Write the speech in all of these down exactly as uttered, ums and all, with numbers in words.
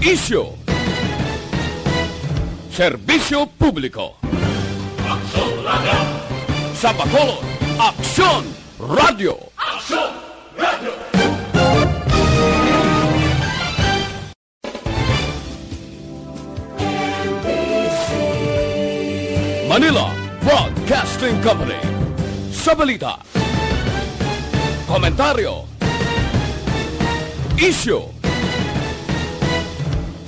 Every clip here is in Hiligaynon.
Isyu. Serbisyo publiko. Aksyon Radio. Sa Bacolod, Aksyon Radio. Aksyon Radio. Manila Broadcasting Company. Sa balita, komentaryo, isyu,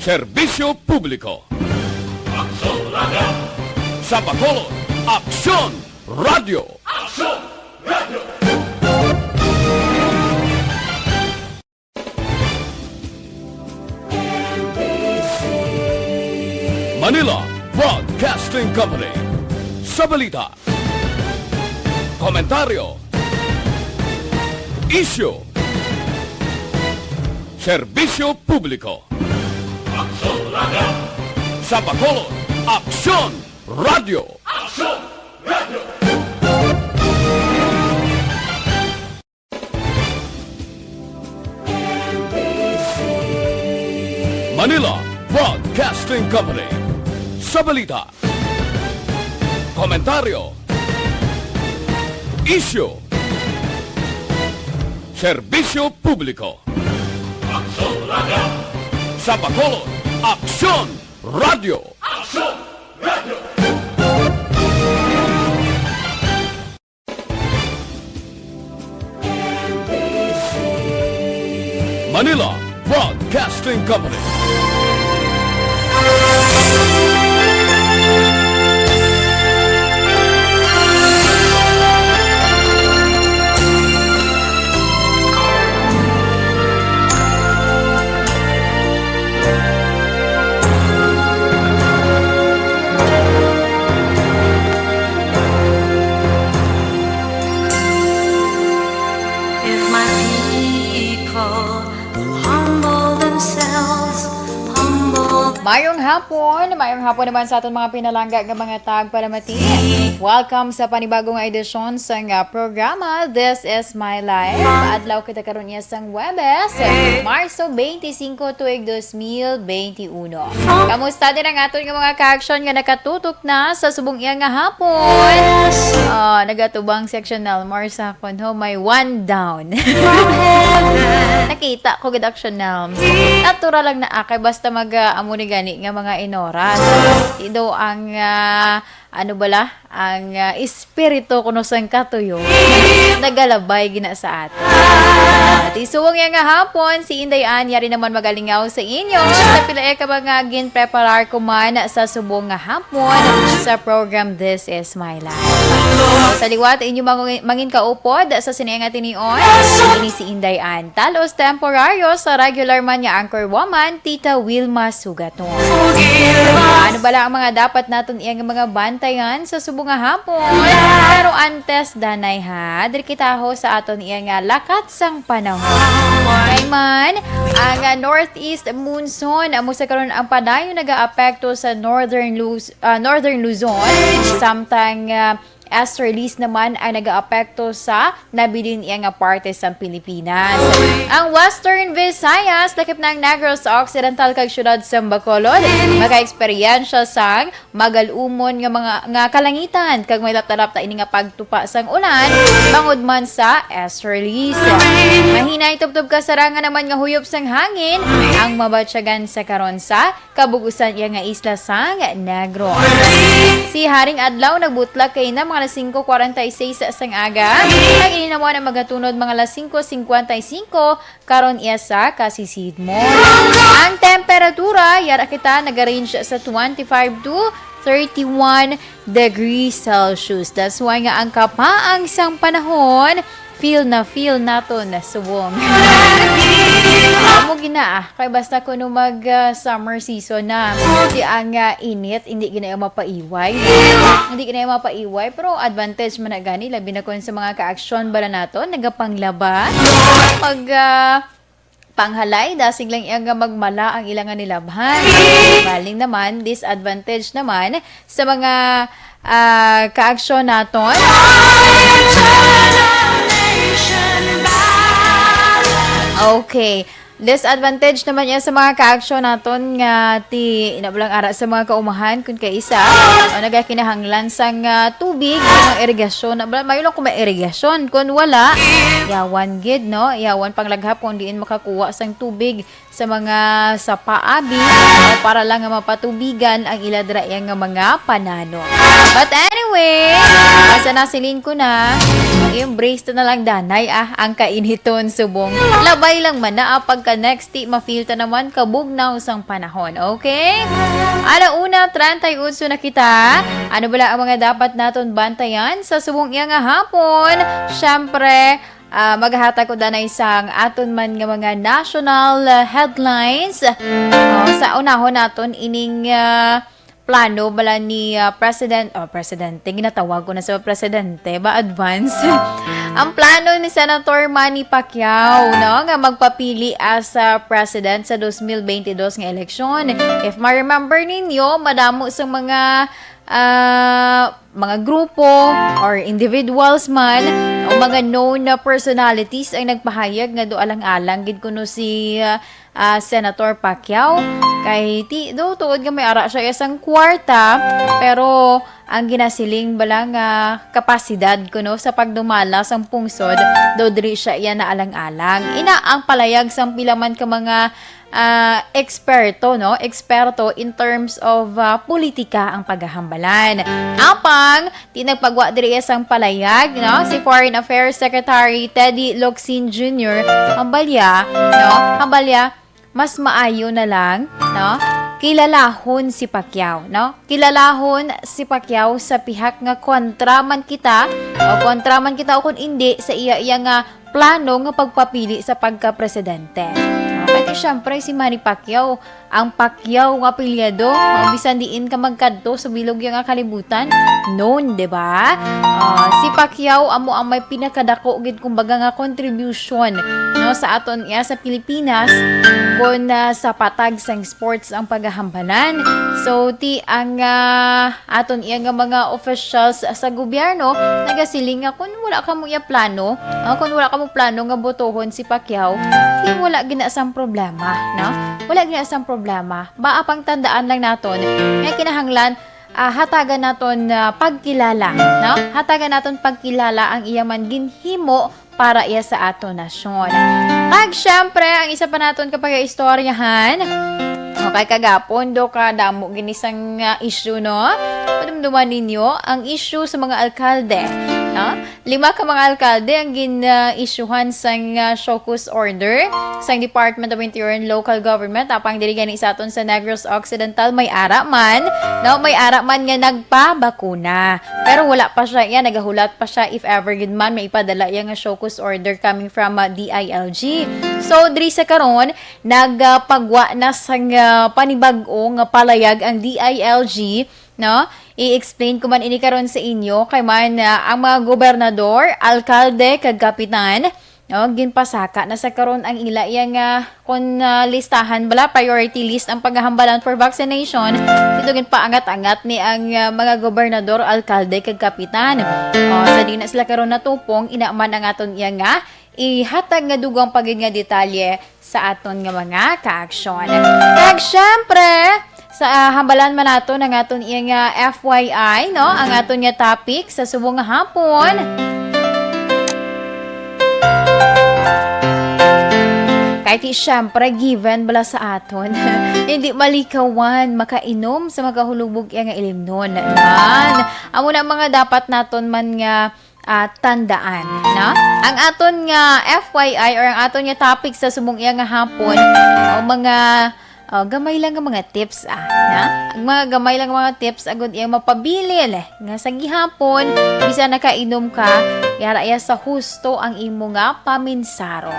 serbisyo publiko. Aksyon Radio. Sa Bacolod, Aksyon Radio. Aksyon Radio. Manila Broadcasting Company. Sa balita, komentaryo, isyu, serbisyo publiko. Aksyon Radio. Sa Bacolod, Aksyon Radio. Aksyon Radio. Manila Broadcasting Company. Sa balita, komentaryo, isyu, serbisyo publiko. Aksyon Radio. Sa Bacolod, Aksyon Radio. Aksyon Radio. Manila Broadcasting Company. If my people humble themselves, humble Mayong hapon, mayong hapon naman sa aton mga pinalangga nga mga tagpalamati. Welcome sa panibago nga edisyon sang, ah, programa This Is My Life. Adlaw kita karon niya sang Huwebes, Marso twenty-five, tuig dos mil twenty-one. Kamusta din ang aton nga mga ka-aksyon nga nakatutok na sa subong iya nga hapon? Ah, nagatubang si Action Nelmar sa akon, ho, may one down. Nakita ko gid, Action Nelms. Natural lang na akay basta mag, ah, amo ni gani nga mga inoras. Ido ang, ah, ano bala, ang, ah, espiritu kuno sang katuyo nagalabay gina sa aton. At isuwong niya nga hapon, si Inday Ann yari naman magalingaw sa inyo sa pila ka mga ginpreparar ko man sa subong nga hapon sa program This Is My Life. Sa liwat, inyo mangu-, mangin kaupod sa sini nga tinion, ini si Inday Ann Talos, temporaryo sa regular man nga anchor woman, Tita Wilma Sugaton. Ano bala ang mga dapat naton iyang mga bantayan sa subong nga hapon? Pero antes, danay ha, diri kita ho sa aton iyang lakat sang panahon. Kay man, ang, ah, northeast monsoon, amo sa karon ang padayon nagaapekto sa northern Luz-, ah, northern Luzon, samtang, ah, easterlies naman ang nagaapekto sa nabilin iya nga parte sa Pilipinas. Ang Western Visayas, lakip na ang Negros Occidental kag siyudad sa Bacolod, makaeksperyensya sang magal-umon nga mga, nga kalangitan kag may lapta-lapta ini nga pagtupa sang ulan bangod man sa easterlies. Mahinay tubtob kasarangan naman nga huyop sang hangin ang mabatyagan sa karon sa kabug-usan iya nga isla sang Negros. Si Haring Adlaw nagbutlak kay na mga alas singko kwarenta y seis sang aga, kag ini naman ang magatunod mga alas singko singkwenta y singko karon iya sa kasisidmon. Ang temperatura, yara kita, nagarange sa twenty-five to thirty-one degrees Celsius. That's why nga ang kapaang sang panahon, feel na feel naton na subong. Amo gina, ah, kay basta kuno mag, ah, summer season na, di ang, ah, init, hindi gina mapaiway. Hindi gina mapaiway, pero advantage man na gani, labi na kun sa mga ka-aksyon bala naton, nagapanglaba, mag, ah, panghalay, dasig lang iya nga magmala ang ila nga nilabhan. Baling naman, disadvantage naman sa mga, ah, kaaksyon naton. Okay. Disadvantage naman iya sa mga ka-action naton nga ti ina lang ara sa mga kaumahan kun kaisa o nagakinahanglan sang ah, tubig, mga irigasyon. Na, mayo lang kung may irigasyon. Kung wala, yawan gid, no? Yawan panglaghap kung diin makakuha sang tubig sa mga sapa abi o para lang nga mapatubigan ang ila dira iya nga mga panano. But anyway, basta nasiling ko na, ang iyong brace na lang danay ah, ang kainiton subong. Labay lang man na ah, pagka next ti mafeel ta naman kabugnaw sang panahon, okay? Ala una, treinta y ocho na kita. Ano bala ang mga dapat naton bantayan sa subong iya nga hapon? Syempre, ah, maghatag ko danay sang aton man nga mga national ah, headlines. Oh, sa unahon naton ining ah, plano bala ni ah, President, oh, Presidente, ginatawag ko na sa Presidente, ba advance? Ang plano ni Senator Manny Pacquiao, no, nga magpapili as ah, president sa twenty twenty-two nga eleksyon. If ma-remember ninyo, madamo sa mga ah, mga grupo or individuals man o mga known na personalities ang nagpahayag nga do alang-alang gid kuno si ah, ah, Senator Pacquiao kay ti do tuod nga may ara siya isang kwarta, pero ang ginasiling bala nga kapasidad kuno sa pagdumala sang pungsod do diri siya iya naalang-alang. Ina ang palayag sang pila man ka mga ah, eksperto, no? Eksperto in terms of ah, politika ang pagahambalan. Apang, ti nagpagwa diri sang palayag, no? Si Foreign Affairs Secretary Teddy Locsin Junior, hambalya, no? Hambalya, mas maayo na lang, no? Kilalahon si Pacquiao, no? Kilalahon si Pacquiao sa pihak nga kontra man kita, o kontra man kita o kung indi sa iya, iya nga plano nga pagpapili sa pagka-presidente. Ah, kay syempre, si Manny Pacquiao, ang Pacquiao nga apelyido, ah, bisan diin ka magkadto sa bilog iya nga kalibutan, known, di ba? Ah, si Pacquiao amo ang may pinakadako gid, kumbaga, nga contribution, no, sa aton iya sa Pilipinas, kun ah, sa patag sang sports ang pagahambalan. So, ti ang ah, aton iya nga mga officials sa gobyerno nagasiling nga kung wala kamo iya plano, ah, kung wala kamo plano nga botohon si Pacquiao, ti wala gina sang problema, no? Wala gina sang problema. Ba, apang tandaan lang naton nga kinahanglan ah, hatagan naton ah, pagkilala, no? Hatagan naton pagkilala ang iya man ginhimo para iya sa aton nasyon. Kag syempre, ang isa pa naton ka pagaistoryahan, okay, kagapon do ka damo gini sang ah, issue, no? Madumduman ninyo ang issue sa mga alkalde, no? Lima ka mga alkalde ang gin-issuehan sang ah, show cause order sang Department of Interior and Local Government, apang diri gani sa aton sa Negros Occidental may ara man, no? May ara man nga nagpabakuna. Pero wala pa siya, yan, nagahulat pa siya if ever gid man may ipadala iya nga show cause order coming from ah, D I L G. So, diri sa karon, nagpagwa na sang ah, panibag-o nga palayag ang D I L G, no? I-explain ko man ini karon sa inyo kay man ah, ang mga gobernador, alkalde, kag kapitan, no, ginpasaka na sa karon ang ila iya nga kun ah, listahan bala, priority list ang paghahambalan for vaccination. Dito ginpaangat-angat ni ang ah, mga gobernador, alkalde, kag kapitan. O, sa di na sila karon natupong, ina man ang aton iya nga ihatag nga dugang pa gid nga detalye sa aton nga mga kaaksyon. Kag syempre, sa ah, hambalan man nato ang aton iya nga F Y I, no? Ang aton nga topic sa subong nga hapon. Kay ti, syempre, given bala sa aton, hindi malikawan makainom sa makahulubog iya nga ilimnon. Nan, amo na mga dapat naton man nga ah, tandaan, no? Ang aton nga F Y I or ang aton nga topic sa subong iya nga hapon, o mga ah, gamay lang nga mga tips, ah, na? Ang mga gamay lang nga mga tips agud iya mapabilin nga sa gihapon, bisan nakainom ka, yara iya sa husto ang imo nga paminsaron.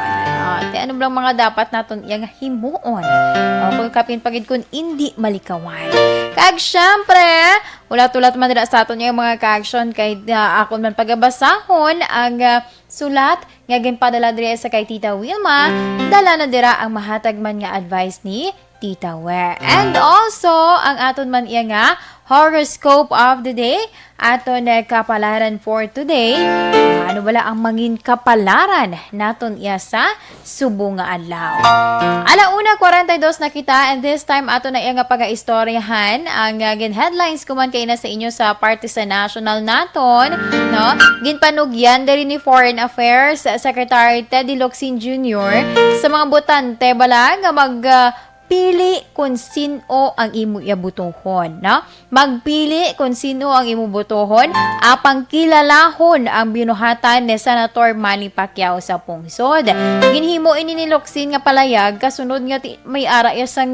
Ah, ti ano lang mga dapat naton iya nga himuon? O kung kapin pa gid kun indi malikawan. Kag syempre, hulat-hulat man dira sa aton nga mga kaaksyon kay ah, akon man pagabasahon ang ah, sulat nga ginpadala diri sa kay Tita Wilma, dala na dira ang mahatag man nga advice ni Tita We. And also, ang aton man iya nga horoscope of the day, aton nga kapalaran for today. Ano bala ang mangin kapalaran naton iya sa subong nga adlaw? Ala una kwarenta y dos na kita, and this time ato na iya nga pagaistoryahan ang, ah, gin-headlines ko man kay na sa inyo sa parte sa national naton, no? Ginpanugyan diri ni Foreign Affairs Secretary Teddy Locsin Junior sa mga botante bala nga mag, ah, pili kung sin-o ang imo iya botohon, no? Magpili kung sin-o ang imo botohon, apang kilalahon ang binuhatan ni Senator Manny Pacquiao sa pungsod. Ginhimo ini ni Locsin nga palayag kasunod nga ti-, may ara iya sang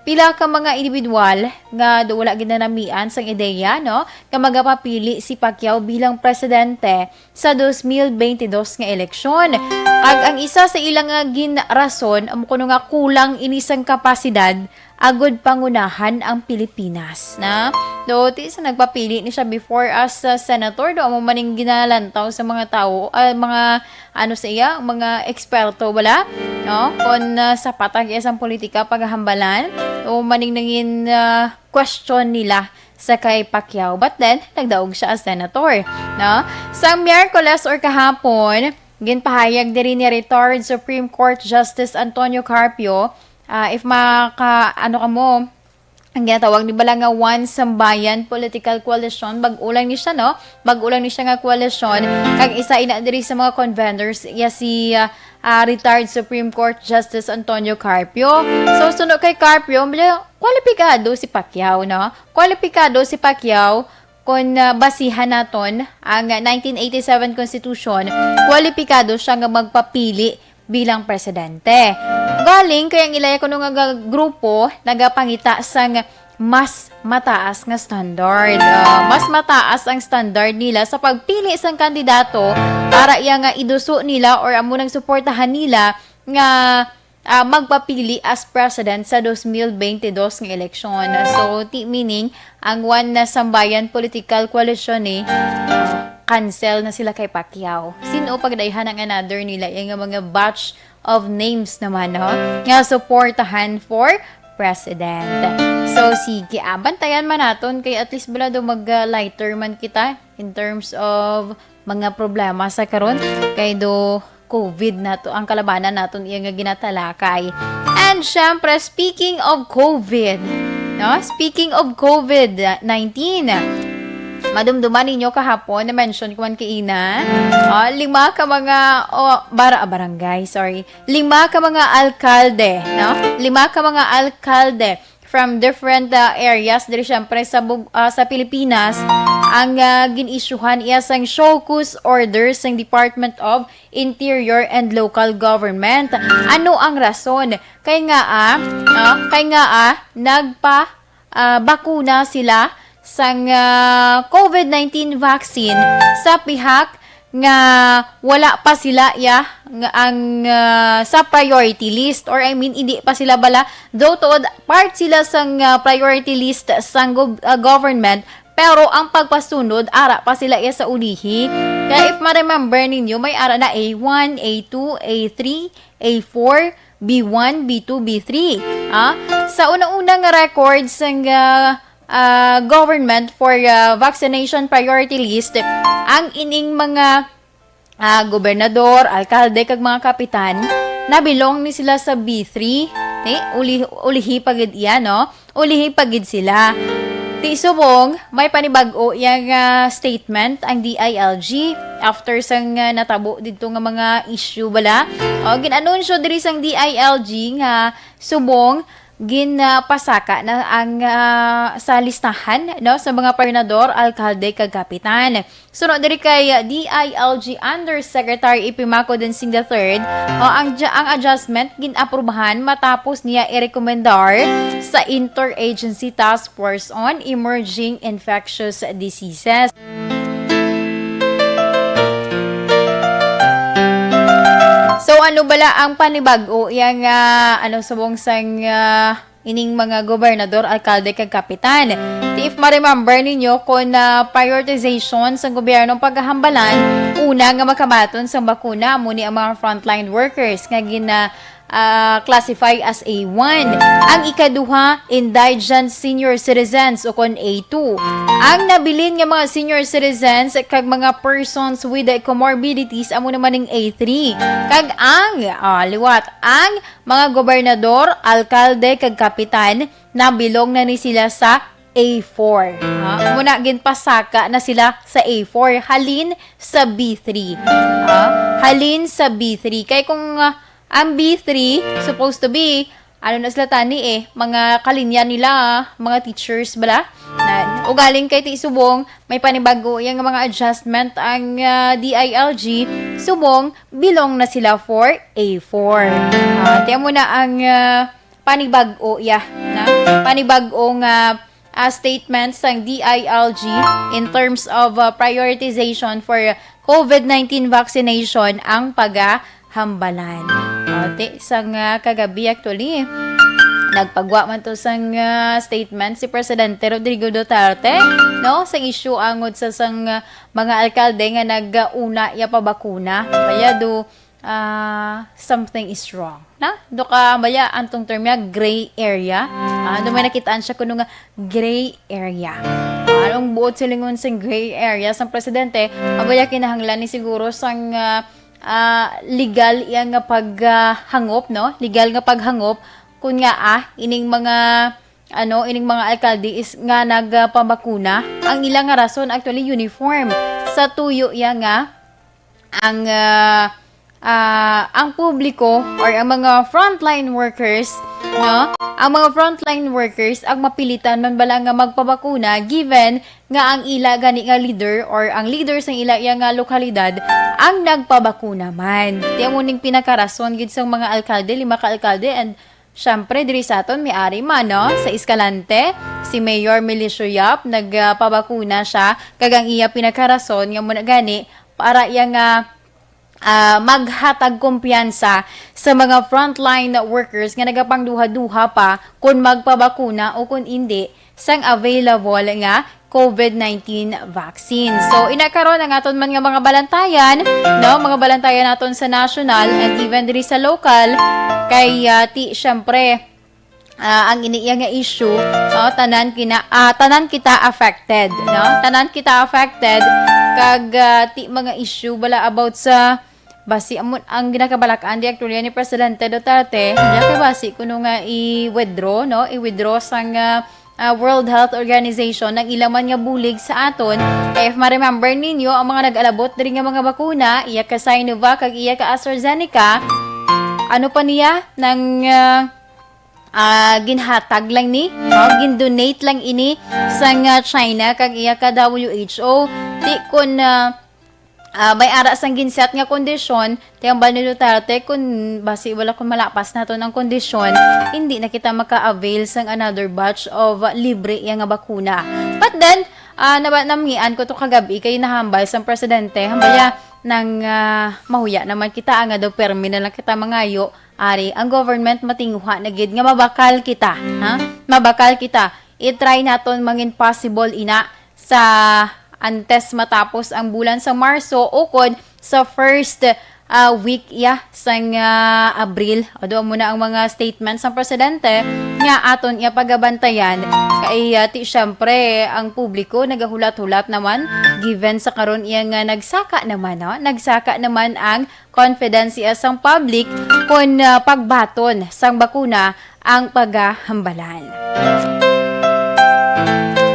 pila ka mga individual nga do wala ginanamian sang ideya, no, nga magapapili si Pacquiao bilang presidente sa dos mil bente dos nga eleksyon. Kag ang isa sa ila nga ginrason amo kuno nga kulang ini sang kapasidad agud pangunahan ang Pilipinas, na do ti sa nagpapili ni siya before as a senator, do amo maning ginalantaw sa mga tawo, ah, mga ano sa iya, mga eksperto bala, no? Kon, ah, sapat ang iya sang politika paghambalan, do maning nangin, ah, question nila sa kay Pacquiao. But then, nagdaog siya as senator, no? Sang Miyerkules or kahapon, ginpahayag diri ni retired Supreme Court Justice Antonio Carpio, ah, if maka, ano ka mo, ang ginatawag ni bala nga One Sambayan Political Coalition, bag-o lang ni siya, no? Bag-o lang ni siya nga koalisyon. Kag isa ina diri sa mga conveners, iya si, ah, ah, retired Supreme Court Justice Antonio Carpio. So, suno kay Carpio, medyo kwalipikado si Pacquiao, no? Kwalipikado si Pacquiao kung, ah, basihan naton ang nineteen eighty-seven Constitution, kwalipikado siya nga magpapili bilang presidente. Galing kay ang ilaya kuno nga ga-, grupo nagapangita sang mas mataas nga standard. Ah, mas mataas ang standard nila sa pagpili sang kandidato para iya nga iduso nila or amo nang suportahan nila nga, ah, magpapili as president sa dos mil bente dos nga eleksyon. So, ti-, meaning, ang One Sambayan Political Coalition ni, ah, cancel na sila kay Pacquiao. Sino pa gid ang another nila, yung mga batch of names naman, no? Nga suportahan for president. So, sige, ah, bantayan man naton kay at least bala do mag, ah, lighter man kita in terms of mga problema sa karon kay do covid na to ang kalabanan naton iya nga ginatalakay. And syempre, speaking of covid, no? Speaking of covid nineteen, madumduman ninyo kahapon na mention ko man kaina, oh, lima ka mga, oh, bara-, barangay, sorry, lima ka mga alkalde, no? Lima ka mga alkalde from different, ah, areas diri, syempre, sa bug-, ah, sa Pilipinas, ang, ah, gin-issuehan iya sang show cause order sang Department of Interior and Local Government. Ano ang rason? Kay nga, ah, ah, kay nga, ah, nagpa, ah, bakuna sila sang, ah, covid nineteen vaccine sa pihak nga wala pa sila, ya, nga ang, ah, sa priority list, or I mean, hindi pa sila bala, though tuod part sila sang, ah, priority list sang gov-, ah, government, pero ang pagpasunod ara pa sila, ya, sa ulihi. Kaya if ma-remember ninyo, may ara na A one, A two, A three, A four, B one, B two, B three. Ah, sa una-una nga records sang, ah, ah, government for, ah, vaccination priority list, ang ining mga, ah, gobernador, alkalde, kag mga kapitan, nabilong ni sila sa B three. Ni, uli-, ulihi pa gid iya, no? Ulihi pa gid sila. Ti subong, may panibag-o yang, ah, statement ang D I L G after sang, ah, natabo didto nga mga issue bala. O, gin-anunsyo diri sang D I L G nga subong ginapasaka na ang, ah, sa listahan, no, sa mga gobernador, alkalde, kag kapitan. Suno diri kay D I L G Undersecretary Epimaco Densing the third, o, ang, ang adjustment gin-aprubahan matapos niya irekomendar sa Interagency Task Force on Emerging Infectious Diseases. So, ano bala ang panibag-o yang, ah, ano, subong sang, ah, ining mga gobernador, alkalde, kag kapitan? Ti if ma-remember ninyo, kon, ah, prioritization sang gobyerno ang pagkahambalan, una nga makabaton sang bakuna, amo ni ang mga frontline workers nga gina-, ah, classify as A one. Ang ikaduha, indigent senior citizens, o kon A two. Ang nabilin nga mga senior citizens kag mga persons with comorbidities, amo naman ning A three. Kag ang, ah, liwat, ang mga gobernador, alkalde, kag kapitan, nabilong na ni sila sa A four. Ha? Muna, ginpasaka na sila sa A four. Halin sa B three. Ha? Halin sa B three. Kay kung, ah, ang B three, supposed to be, ano na sila tani eh, mga kalinya nila, mga teachers bala. Na, ugaling kay ti subong, may panibago yang mga adjustment ang, ah, D I L G. Subong, bilong na sila for A four. Ah, tiyan mo na ang, ah, panibag-o, ya, na? Panibag-o nga, ah, statement sang D I L G in terms of, ah, prioritization for COVID nineteen vaccination ang pagahambalan. Ah, ti, sang, ah, kagabi, actually, nagpagwa man to sang, ah, statement si Presidente Rodrigo Duterte, no, sang issue angod sa sang, ah, mga alkalde nga nag-una ya pabakuna. Kaya do, ah, something is wrong. Na? Do ka, baya, antong term niya, gray area. Ah, do may nakitaan siya kuno nga gray area. Ah, anong buot silingon sing gray area sang presidente? Ang baya kinahanglan ni siguro sang, ah, ah, legal iya nga paghangop, no? Legal nga paghangop kun nga, ah, ining mga, ano, ining mga alkalde is nga nagpabakuna. Ang ila nga rason actually uniform sa tuyo iya nga ang, ah, ah, ang publiko or ang mga frontline workers, no? Ang mga frontline workers ang mapilitan man bala nga magpabakuna, given nga ang ila gani nga leader or ang leader sa ila iya nga lokalidad ang nagpabakuna man. Ti amo ning pinakarason gid sang mga alkalde, lima ka alkalde, and syempre diri sa aton may ari man, no? Sa Escalante, si Mayor Milicio Yap nagpabakuna siya, kag ang iya pinakarason nga muna gani para iya nga, ah, maghatag kumpiyansa sa mga frontline workers nga nagapangduha-duha pa kon magpabakuna o kon indi sang available nga COVID nineteen vaccine. So, ina karon ang aton man nga mga balantayan, no, mga balantayan naton sa national and even diri sa local, kay, ah, ti, syempre, ah, ang ini iya nga issue, no, tanan kina-, ah, tanan kita affected, no? Tanan kita affected, kag, ah, ti mga issue bala about sa, basi amon ang ginakabalak-an di aktualya ni Presidente Duterte, diya kay basi kuno nga i-withdraw, no? I-withdraw sang, ah, ah, World Health Organization ang ila man nga bulig sa aton. Kay if ma-remember ninyo, ang mga nag-alabot diri nga mga bakuna, iya ka Sinovac kag iya ka AstraZeneca, ano pa niya, nang, ah, ah, ginhatag lang ni, no? Gin-donate lang ini sang, ah, China kag iya ka W H O. Ti kon, ah, ah, may ara sang ginset nga kondisyon, ti hambal ni Duterte, kun basi wala, kun malapas naton ang kondisyon, hindi na kita maka-avail sang another batch of, ah, libre iya nga bakuna. But then, ah, naba-, namngian ko to kagabi kay nahambal sang presidente, hambal niya nang, ah, mahuya naman kita, nga daw permi na lang kita mangayo. Ari, ang government matinguha na gid nga mabakal kita, ha? Mabakal kita. I-try naton mangin possible ina sa antes matapos ang bulan sa Marso o kon sa first, ah, week ya sang, ah, Abril. Ado mo na ang mga statements sang presidente nga aton iya pagabantayan. Kay, ah, ti, syempre, ang publiko nagahulat-hulat naman given sa karon iya nga nagsaka naman, no? Nagsaka naman ang confidence iya sang public kon, ah, pagbaton sang bakuna ang pagahambalan.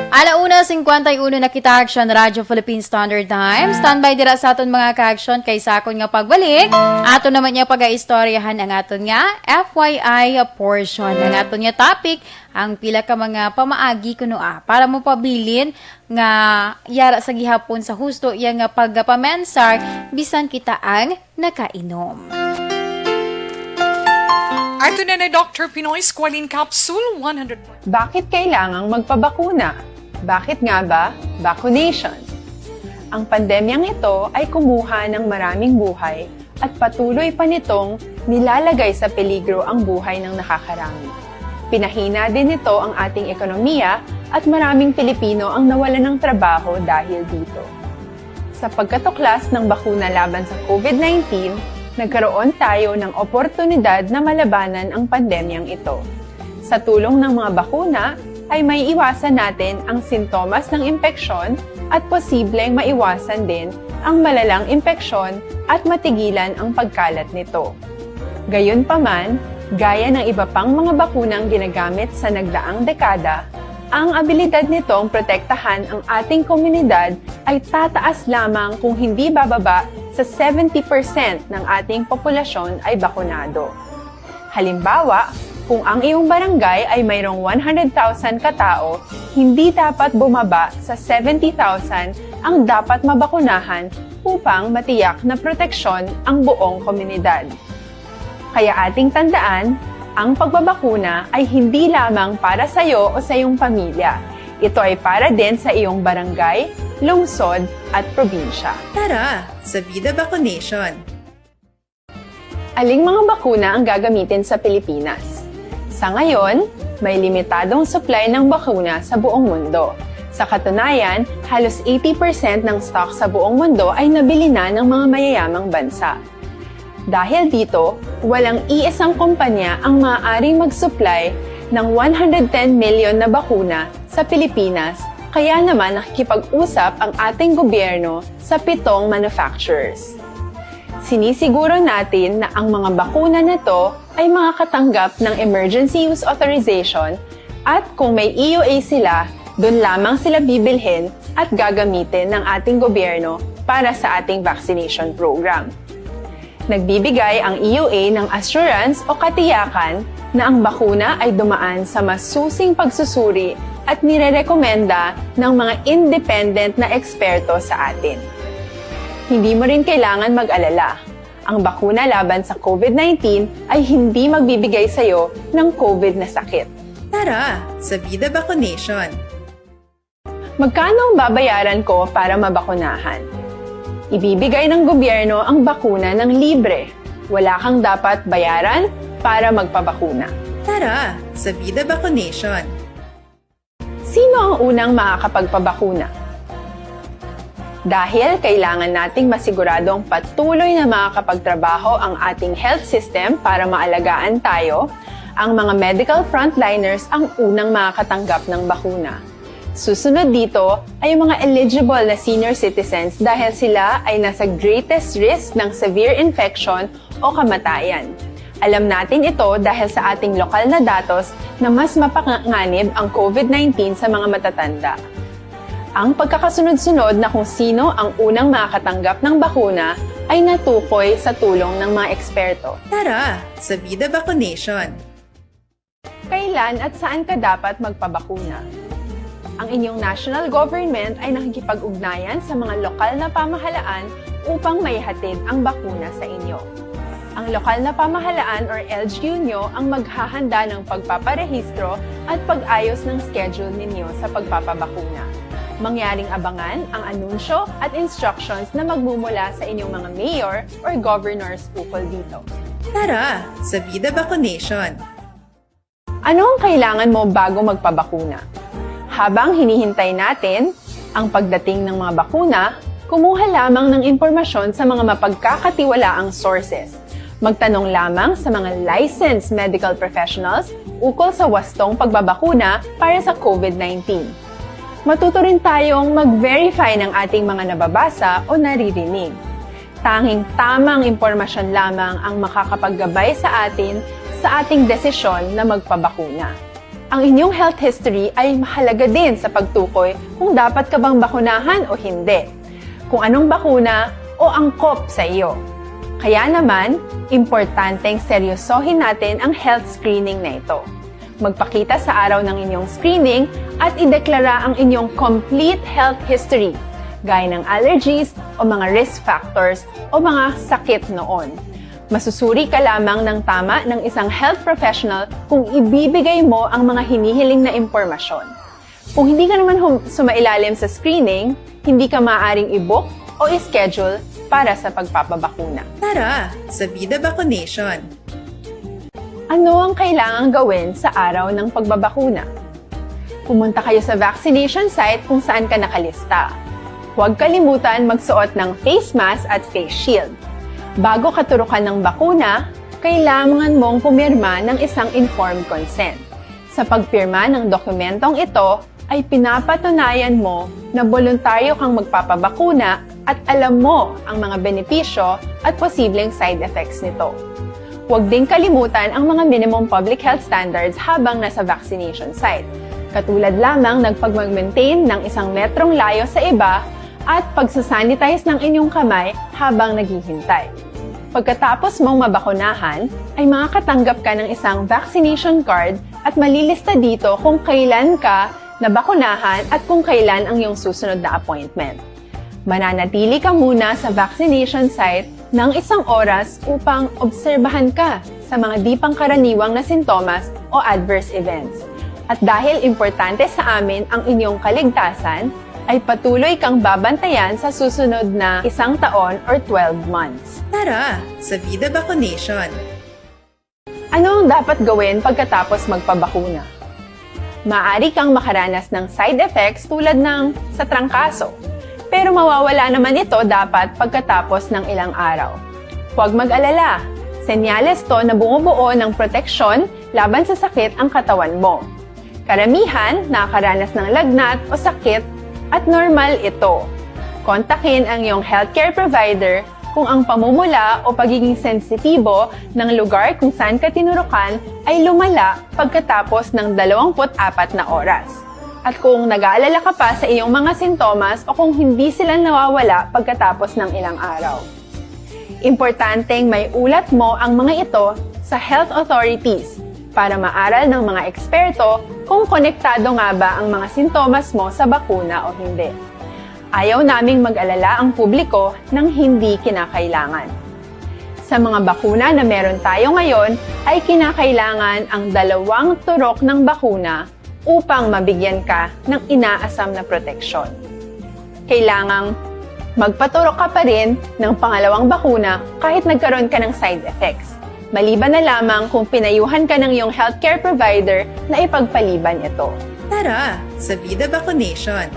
Ala una singkwenta y uno na kita, Action Radyo Philippine Standard Time. Standby dira sa aton mga ka-action kay sa akon nga pagbalik, ato naman niya pag-aistoryahan ang aton nga F Y I portion. Ang aton nga topic, ang pila ka mga pamaagi kuno, ah, para mapabilin nga yara sa gihapon sa husto iya nga pagpamensar bisan kita ang nakainom. Ato na na Doctor Pinoy Squalene Capsule one hundred. Bakit kailangang magpabakuna? Bakit nga ba vaccination? Ang pandemyang ito ay kumuha ng maraming buhay at patuloy pa nitong nilalagay sa peligro ang buhay ng nakakarami. Pinahina din nito ang ating ekonomiya at maraming Pilipino ang nawalan ng trabaho dahil dito. Sa pagkatuklas ng bakuna laban sa COVID nineteen, Nagkaroon tayo ng oportunidad na malabanan ang pandemyang ito. Sa tulong ng mga bakuna, ay may iwasan natin ang sintomas ng impeksyon at posibleng maiwasan din ang malalang impeksyon at matigilan ang pagkalat nito. Gayunpaman, gaya ng iba pang mga bakunang ginagamit sa nagdaang dekada, ang abilidad nitong protektahan ang ating komunidad ay tataas lamang kung hindi bababa sa seventy percent ng ating populasyon ay bakunado. Halimbawa, kung ang iyong barangay ay mayroong one hundred thousand katao, hindi dapat bumaba sa seventy thousand ang dapat mabakunahan upang matiyak na proteksyon ang buong komunidad. Kaya ating tandaan, ang pagbabakuna ay hindi lamang para sa iyo o sa iyong pamilya. Ito ay para din sa iyong barangay, lungsod, at probinsya. Tara, sa Vida Vaccination! Aling mga bakuna ang gagamitin sa Pilipinas? Sa ngayon, may limitadong supply ng bakuna sa buong mundo. Sa katunayan, halos eighty percent ng stock sa buong mundo ay nabili na ng mga mayayamang bansa. Dahil dito, walang iisang kumpanya ang maaaring mag-supply ng one hundred ten million na bakuna sa Pilipinas, kaya naman nakikipag-usap ang ating gobyerno sa pitong manufacturers. Sinisiguro natin na ang mga bakuna na to ay makakatanggap ng emergency use authorization at kung may E U A sila, doon lamang sila bibilhin at gagamitin ng ating gobyerno para sa ating vaccination program. Nagbibigay ang E U A ng assurance o katiyakan na ang bakuna ay dumaan sa masusing pagsusuri at nirerekomenda ng mga independent na eksperto sa atin. Hindi mo rin kailangan mag-alala. Ang bakuna laban sa COVID nineteen ay hindi magbibigay sa iyo ng COVID na sakit. Tara, sa Vida Vaccination! Magkano ang babayaran ko para mabakunahan? Ibibigay ng gobyerno ang bakuna ng libre. Wala kang dapat bayaran para magpabakuna. Tara, sa Vida Vaccination! Sino ang unang makakapagpabakuna? Dahil kailangan nating masiguradong patuloy na makakapagtrabaho ang ating health system para maalagaan tayo, ang mga medical frontliners ang unang makakatanggap ng bakuna. Susunod dito ay ang mga eligible na senior citizens dahil sila ay nasa greatest risk ng severe infection o kamatayan. Alam natin ito dahil sa ating lokal na datos na mas mapanganib ang COVID nineteen sa mga matatanda. Ang pagkakasunod-sunod na kung sino ang unang makakatanggap ng bakuna ay natukoy sa tulong ng mga eksperto. Tara, sa Vida Vaccination! Kailan at saan ka dapat magpabakuna? Ang inyong national government ay nakikipag-ugnayan sa mga lokal na pamahalaan upang maihatid ang bakuna sa inyo. Ang lokal na pamahalaan or L G U nyo ang maghahanda ng pagpaparehistro at pag-ayos ng schedule ninyo sa pagpapabakuna. Mangyaring abangan ang anunsyo at instructions na magmumula sa inyong mga mayor or governors ukol dito. Tara, sa Vida Vaccination! Ano ang kailangan mo bago magpabakuna? Habang hinihintay natin ang pagdating ng mga bakuna, kumuha lamang ng impormasyon sa mga mapagkakatiwalaang sources. Magtanong lamang sa mga licensed medical professionals ukol sa wastong pagbabakuna para sa COVID nineteen. Matuto rin tayong mag-verify ng ating mga nababasa o naririnig. Tanging tamang impormasyon lamang ang makakapaggabay sa atin sa ating desisyon na magpabakuna. Ang inyong health history ay mahalaga din sa pagtukoy kung dapat ka bang bakunahan o hindi, kung anong bakuna o angkop sa iyo. Kaya naman, importanteng seryosohin natin ang health screening na ito. Magpakita sa araw ng inyong screening at ideklara ang inyong complete health history, gaya ng allergies o mga risk factors o mga sakit noon. Masusuri ka lamang ng tama ng isang health professional kung ibibigay mo ang mga hinihiling na impormasyon. Kung hindi ka naman hum- sumailalim sa screening, hindi ka maaaring i-book o i-schedule para sa pagpapabakuna. Tara, sa Vida Vaccination! Ano ang kailangang gawin sa araw ng pagbabakuna? Pumunta kayo sa vaccination site kung saan ka nakalista. Huwag kalimutan magsuot ng face mask at face shield. Bago ka turukan ng bakuna, kailangan mong pumirma ng isang informed consent. Sa pagpirma ng dokumentong ito, ay pinapatunayan mo na boluntaryo kang magpapabakuna at alam mo ang mga benepisyo at posibleng side effects nito. Huwag ding kalimutan ang mga minimum public health standards habang nasa vaccination site, katulad lamang ng pagmag-maintain ng isang metrong layo sa iba at pagsasanitize ng inyong kamay habang naghihintay. Pagkatapos mong mabakunahan, ay makakatanggap ka ng isang vaccination card at malilista dito kung kailan ka nabakunahan at kung kailan ang iyong susunod na appointment. Mananatili ka muna sa vaccination site ng isang oras upang obserbahan ka sa mga di pangkaraniwang na sintomas o adverse events. At dahil importante sa amin ang inyong kaligtasan, ay patuloy kang babantayan sa susunod na isang taon or twelve months. Tara sa Vida Vaccination! Ano ang dapat gawin pagkatapos magpabakuna? Maaari kang makaranas ng side effects tulad ng sa trangkaso, pero mawawala naman ito dapat pagkatapos ng ilang araw. Huwag mag-alala, senyales to na bumubuo ng proteksyon laban sa sakit ang katawan mo. Karamihan nakakaranas ng lagnat o sakit at normal ito. Kontakin ang iyong healthcare provider kung ang pamumula o pagiging sensitibo ng lugar kung saan ka tinurukan ay lumala pagkatapos ng dalawampu't apat na oras. At kung nag-aalala ka pa sa iyong mga sintomas o kung hindi sila nawawala pagkatapos ng ilang araw. Importanteng maiulat mo ang mga ito sa health authorities para maaral ng mga eksperto kung konektado nga ba ang mga sintomas mo sa bakuna o hindi. Ayaw naming mag-alala ang publiko ng hindi kinakailangan. Sa mga bakuna na meron tayo ngayon, ay kinakailangan ang dalawang turok ng bakuna upang mabigyan ka ng inaasam na proteksyon. Kailangang magpaturok ka pa rin ng pangalawang bakuna kahit nagkaroon ka ng side effects, maliban na lamang kung pinayuhan ka ng iyong healthcare provider na ipagpaliban ito. Tara sa Vida Vaccination!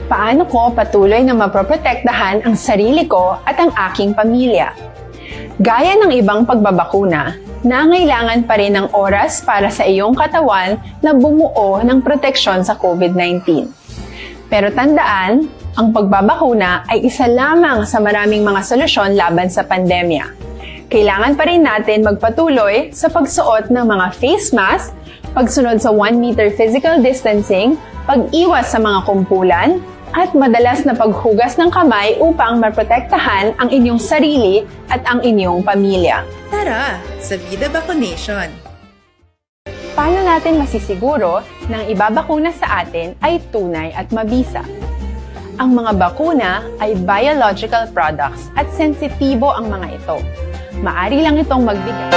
Paano ko patuloy na mapoprotektahan ang sarili ko at ang aking pamilya? Gaya ng ibang pagbabakuna, nangailangan pa rin ng oras para sa iyong katawan na bumuo ng proteksyon sa COVID nineteen. Pero tandaan, ang pagbabakuna ay isa lamang sa maraming mga solusyon laban sa pandemya. Kailangan pa rin natin magpatuloy sa pagsuot ng mga face mask, pagsunod sa one meter physical distancing, pag-iwas sa mga kumpulan, at madalas na paghugas ng kamay upang maprotektahan ang inyong sarili at ang inyong pamilya. Tara sa Vida Vaccination! Paano natin masisiguro na ang ibabakuna sa atin ay tunay at mabisa? Ang mga bakuna ay biological products at sensitibo ang mga ito. Maari lang itong magbigay.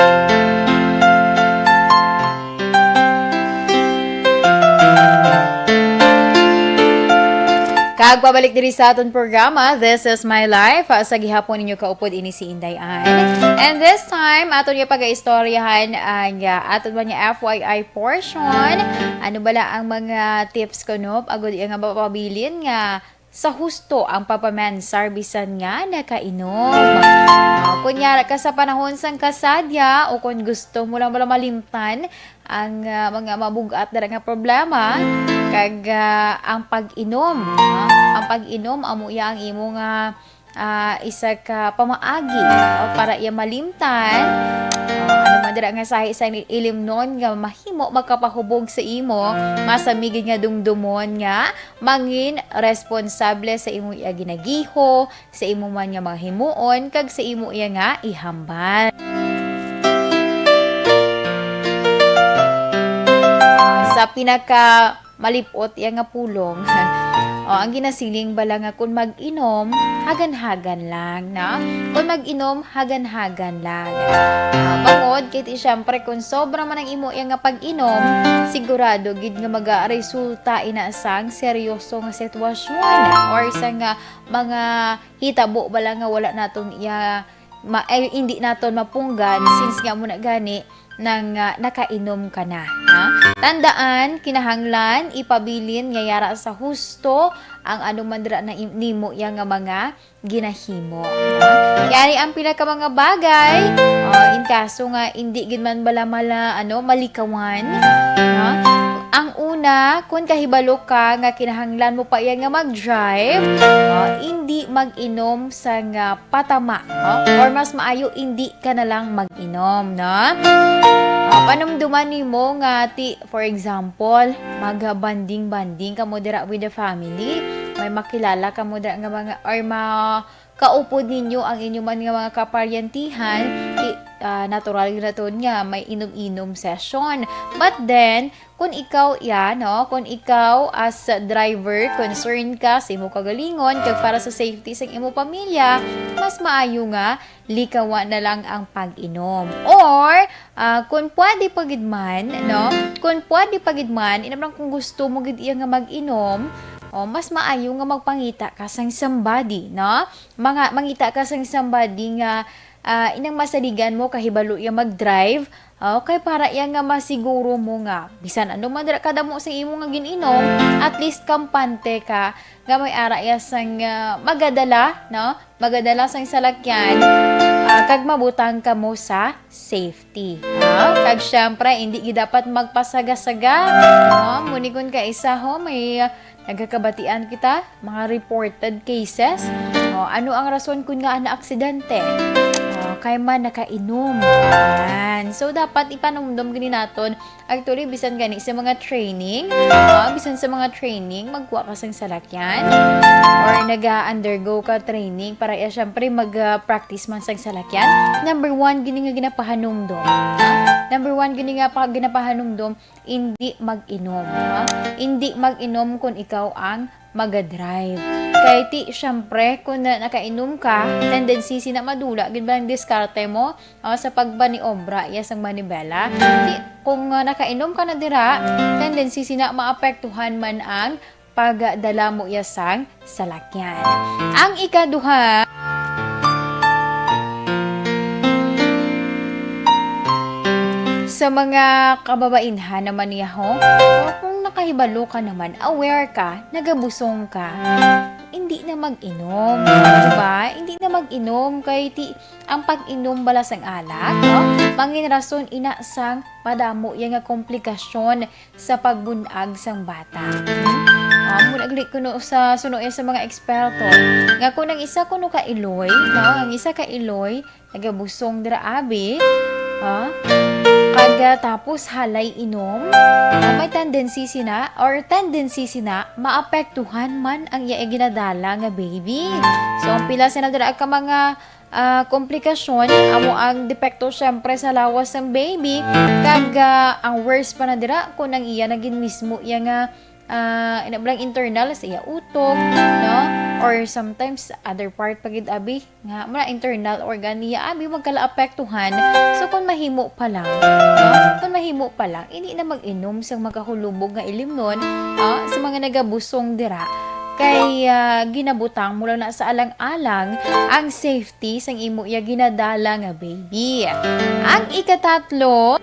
Kag pabalik diri sa aton programa, This is My Life. Ah, sa gihapon ninyo kaupod ini si Inday Ann. And this time, aton nga pagaistoryahan ang, ah, aton man nga F Y I portion. Ano bala ang mga tips kuno agud iya nga mapabilin nga sa husto ang pagpamansar bisan nga nakainom? Ah, kunyara ka sa panahon sang kasadya o kon gusto mo lang bala malimtan ang, ah, mga mabug-at dira nga problema, kag, ah, ang pag-inom, ah, ang pag-inom amo iya ang imo nga, ah, isa ka pamaagi, ah, para iya malimtan. Ah, ano man dira nga sahi sang ilimnon nga mahimo makapahubog sa imo, masami gid nga dumdumon nga mangin responsable sa imo iya ginagiho, sa imo man nga mga himuon, kag sa imo iya nga ihambal. Sa pinaka malip-ot iya nga pulong, o, ang ginasiling bala nga kun mag-inom, hagan-hagan lang, no? Kun mag-inom, hagan-hagan lang. Ah, bangod kay ti, syempre, kun sobra man ang imo iya nga pag-inom, sigurado gid nga magaresulta ina sang seryoso nga sitwasyon or sa nga mga hitabo bala nga wala naton iya ma-, eh, hindi naton mapunggan, since nga mo na gani, nang, ah, nakainom ka na, ha? Tandaan, kinahanglan ipabilin nga yara sa husto ang ano man dira na im-, nimo iya nga mga ginahimo, ha? Yari ang pila ka mga bagay, ah, in kaso nga indi gid man bala mala, ano, malikawan, ha? Ang una, kung kahibalo ka nga kinahanglan mo pa iya nga mag-drive, ah, indi mag-inom sa nga patama, ha? Or mas maayo, indi ka na lang mag-inom, no? Ah, panumduman nimo nga ti-, for example, mag-bonding-bonding kamo dira with the family, may makilala kamo dira nga mga, or ma-, kaupod ninyo ang inyo man nga mga kaparyantihan, ti-, ah, natural na to nga may inom-inom session. But then, kung ikaw iya, no, kung ikaw as driver, concern ka sa imo kagalingon, kag para sa safety sa imo pamilya, mas maayo nga likawan na lang ang pag-inom. Or, ah, kung pwede pa gid man, no? Kung pwede pa gid man, inam lang kung gusto mo gid iya nga mag-inom, o, mas maayo nga magpangita ka sang somebody, no? Mga, mangita ka sang somebody nga, ah, inang masaligan mo, kahibalo iya mag-drive, okay, para iya nga masiguro mo nga bisan ano man dira kadamo sa imo nga gin-inom, at least kampante ka nga may ara iya sang, ah, magadala, no? Magadala sang salakyan, ah, kag mabutang kamo sa safety, ha? Kag syempre, hindi gid dapat magpasaga-saga, no? Muni kun kaisa ho, may, ah, nagakabatian kita, mga reported cases. O, ano ang rason kun nga na aksidente? O, kay man nakainom. Yan. So, dapat ipanumdum gini naton. Actually, bisan gani sa mga training, ah, bisan sa mga training, magkuha ka sang salakyan, or naga-undergo ka training para, eh, syempre, mag, ah, practice man sang salakyan. Number one, gini nga ginapahanumdum. Ah, number one, gini nga pa, ginapahanumdom, hindi mag-inom, ha? Hindi mag-inom kung ikaw ang magadrive. Kay ti, syempre, kung na, nakainom ka, tendency sina madula gid ba ang diskarte mo, ah, sa pagmaniobra iya sang manibela? Ti, kung, ah, nakainom ka na dira, tendency sina maapektuhan man ang pagdala mo iya sang salakyan. Ang ikaduha, sa mga kababainhan naman niya, ho, o kung nakahibalo ka naman, aware ka, nagabusong ka, hindi na mag-inom, di ba? Hindi na mag-inom kay ti, ang pag-inom bala sang alak, no? Mangin rason ina sang madamo iya nga komplikasyon sa pagbun-ag sang bata. Hmm? Ah, muna gali kuno sa suno sa mga eksperto nga kung ang isa kuno ka iloy, no? Ang isa ka iloy nagabusong dira abi, ha? Pagkatapos halay inom, ah, may tendency sina or tendency sina maapektuhan man ang iya ginadala nga baby. So, ang pila sina dira ka mga ah, komplikasyon, amo ang depekto, syempre, sa lawas sang baby. Kag, ah, ang worst pa na dira, kung ang iya na gid mismo iya nga, ah, ina lang internal sa iya utok, no? Or sometimes, other part pa gid, abi, nga, mura internal organ niya, abi, magkalaapektuhan. So, kung mahimo pa lang, no? Kung mahimo pa lang, hindi na mag-inom sang magkahulubog nga ilimnon, ah, sa mga nagabusong dira. Kay, ah, ginabutang mo lang na sa alang-alang ang safety sang imo iya ginadala nga baby. Ang ikatatlo,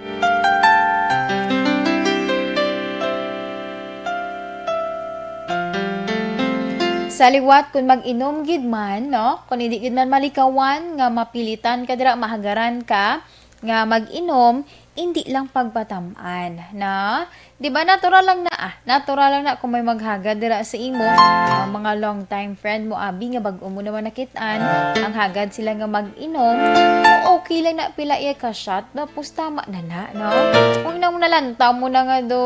sa liwat kung mag-inom gid man, no? Kung hindi gid man malikawan nga mapilitan ka dira, mahagaran ka nga mag-inom, hindi lang pagpatam-an, na? Di ba, natural lang na, ah. Natural lang na kung may maghagad dira sa imo, ah, mga long time friend mo, abi, nga bag-o mo naman nakit-an, ang hagad sila nga mag-inom, okay lang na pila iya ka shot, tapos tama na na, no? Kung nang nalantaw mo na nga do,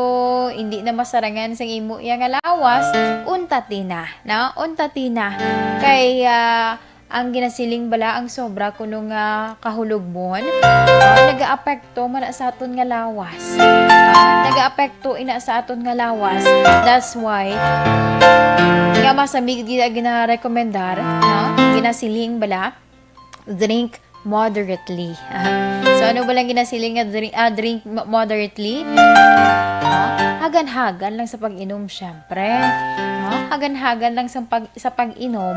hindi na masarangan sa imo iya nga lawas, unta ti na, no? Unta ti na. Kay, ah, ang ginasiling bala, ang sobra kuno nga kahulubon, ah, nagaapekto man na sa aton nga lawas. Ah, nagaapekto ina sa aton nga lawas. That's why nga masamig gid ang ginarekomendar, no? Ginasiling bala, drink moderately. Ah, so, ano ba lang ginasiling nga drink, ah, drink mo-, moderately? Ah, hagan-hagan lang sa pag-inom, syempre. No? Hagan-hagan lang sa pag-, sa pag-inom,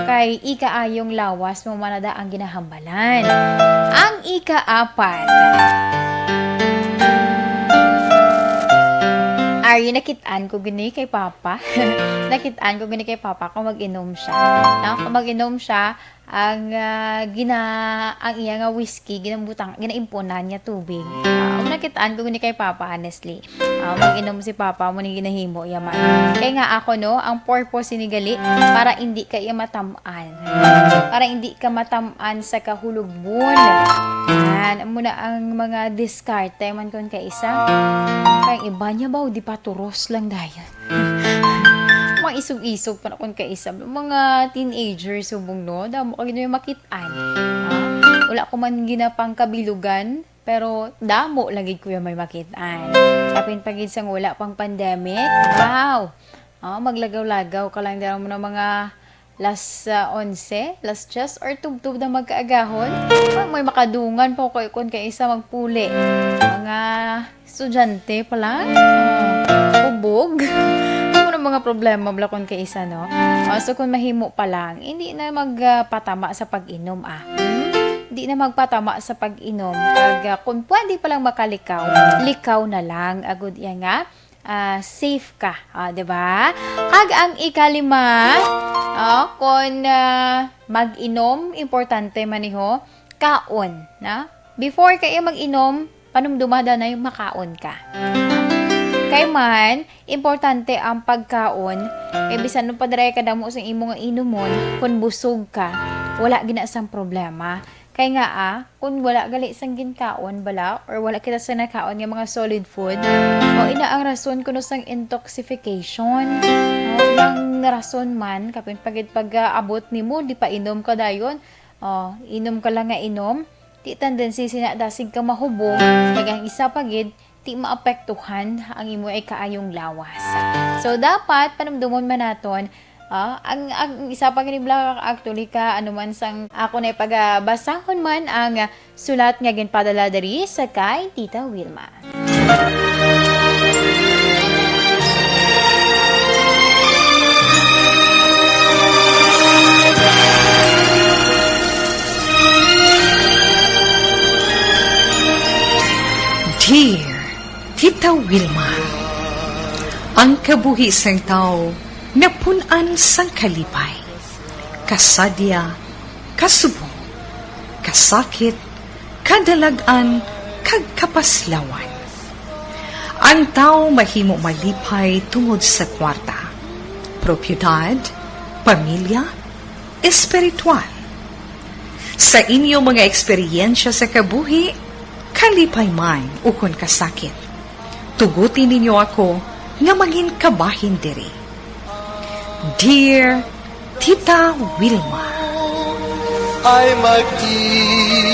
kay ikaayong lawas mo manada ang ginahambalan. Ang ikaapat, Ari, nakit-an ko gini kay Papa. Nakit-an ko gini kay Papa kung mag-inom siya. No? Kung mag-inom siya, ang, ah, gina-, ang iya nga whiskey, ginabutang, ginaimpunan niya tubig. Ah, nakit-an ko gini kay Papa, honestly. Ah, mag-inom si Papa, mo ni ginahimo iya man. Kay nga ako, no, ang purpose ni gali, para hindi ka iya matam-an. Para hindi ka matam-an sa kahulugbon. Yan, amo na ang mga diskarte man kon kaisa. Kay iba niya ba, di pa turos lang dayon. Mga isog-isog pa na kon kaisa. Mga teenagers, subong, no? Damo ka gid makit-an. Ah, wala ko man ginapangkabilugan, pero damo lagi kuya may makit-an. Kapin pa gid sang wala pang pandemic. Wow! Ah, maglagaw-lagaw ka lang dira mo na mga las, ah, onse, las diyes, or tubtob na magkaagahon. Ah, may makadungan pa ko kay kon kay isa magpuli. Mga estudyante pa lang. Ah, ubog. Ano na mga problema bala kon kay isa, no? Ah, so kung mahimo pa lang, hindi na magpatama sa pag-inom, ah. Hmm? Hindi na magpatama sa pag-inom. Kag, ah, kung pwede pa lang makalikaw, likaw na lang. Agud iya nga, ah, safe ka. Ah, di ba? Kag ang ikalima, oh, kon, ah, mag-inom, importante man ni ho, kaon, na? Before kayo mag-inom, panumduma danay makaon ka. Kay man, importante ang pagkaon. Kay bisan pa dira kadamo sa imo nga inumon, kung busog ka, wala gina sang problema. Kay nga, ah, kung wala gali sang ginkaon bala, or wala kita sa nakaon nga mga solid food, o ina ang rason kuno sang intoxication. No? Ang rason man, kapin pagid pag-abot nimo, di pa inom ka dayon. O, inom ka lang nga inom. Di tendency sina dasig ka mahubog, kag ang isa pa gid, di maapektuhan ang imo ay kaayong lawas. So, dapat panumdumon man naton, ah, ang, ang isa pa gid bala, actually, ka, ano man sang ako na ipagabasahon man ang, ah, sulat nga ginpadala diri sa kay Tita Wilma. Dear Tita Wilma, ang kabuhi sang tawo napun-an sang kalipay, kasadya, kasubong, kasakit, kadalag-an, kag kapaslawan. Ang tawo mahimo malipay tungod sa kwarta, propiedad, pamilya, espiritual. Sa inyo mga eksperyensya sa kabuhi, kalipay man ukon kasakit, tuguti ninyo ako nga mangin kabahin diri. Dear Tita Wilma. Ay magti-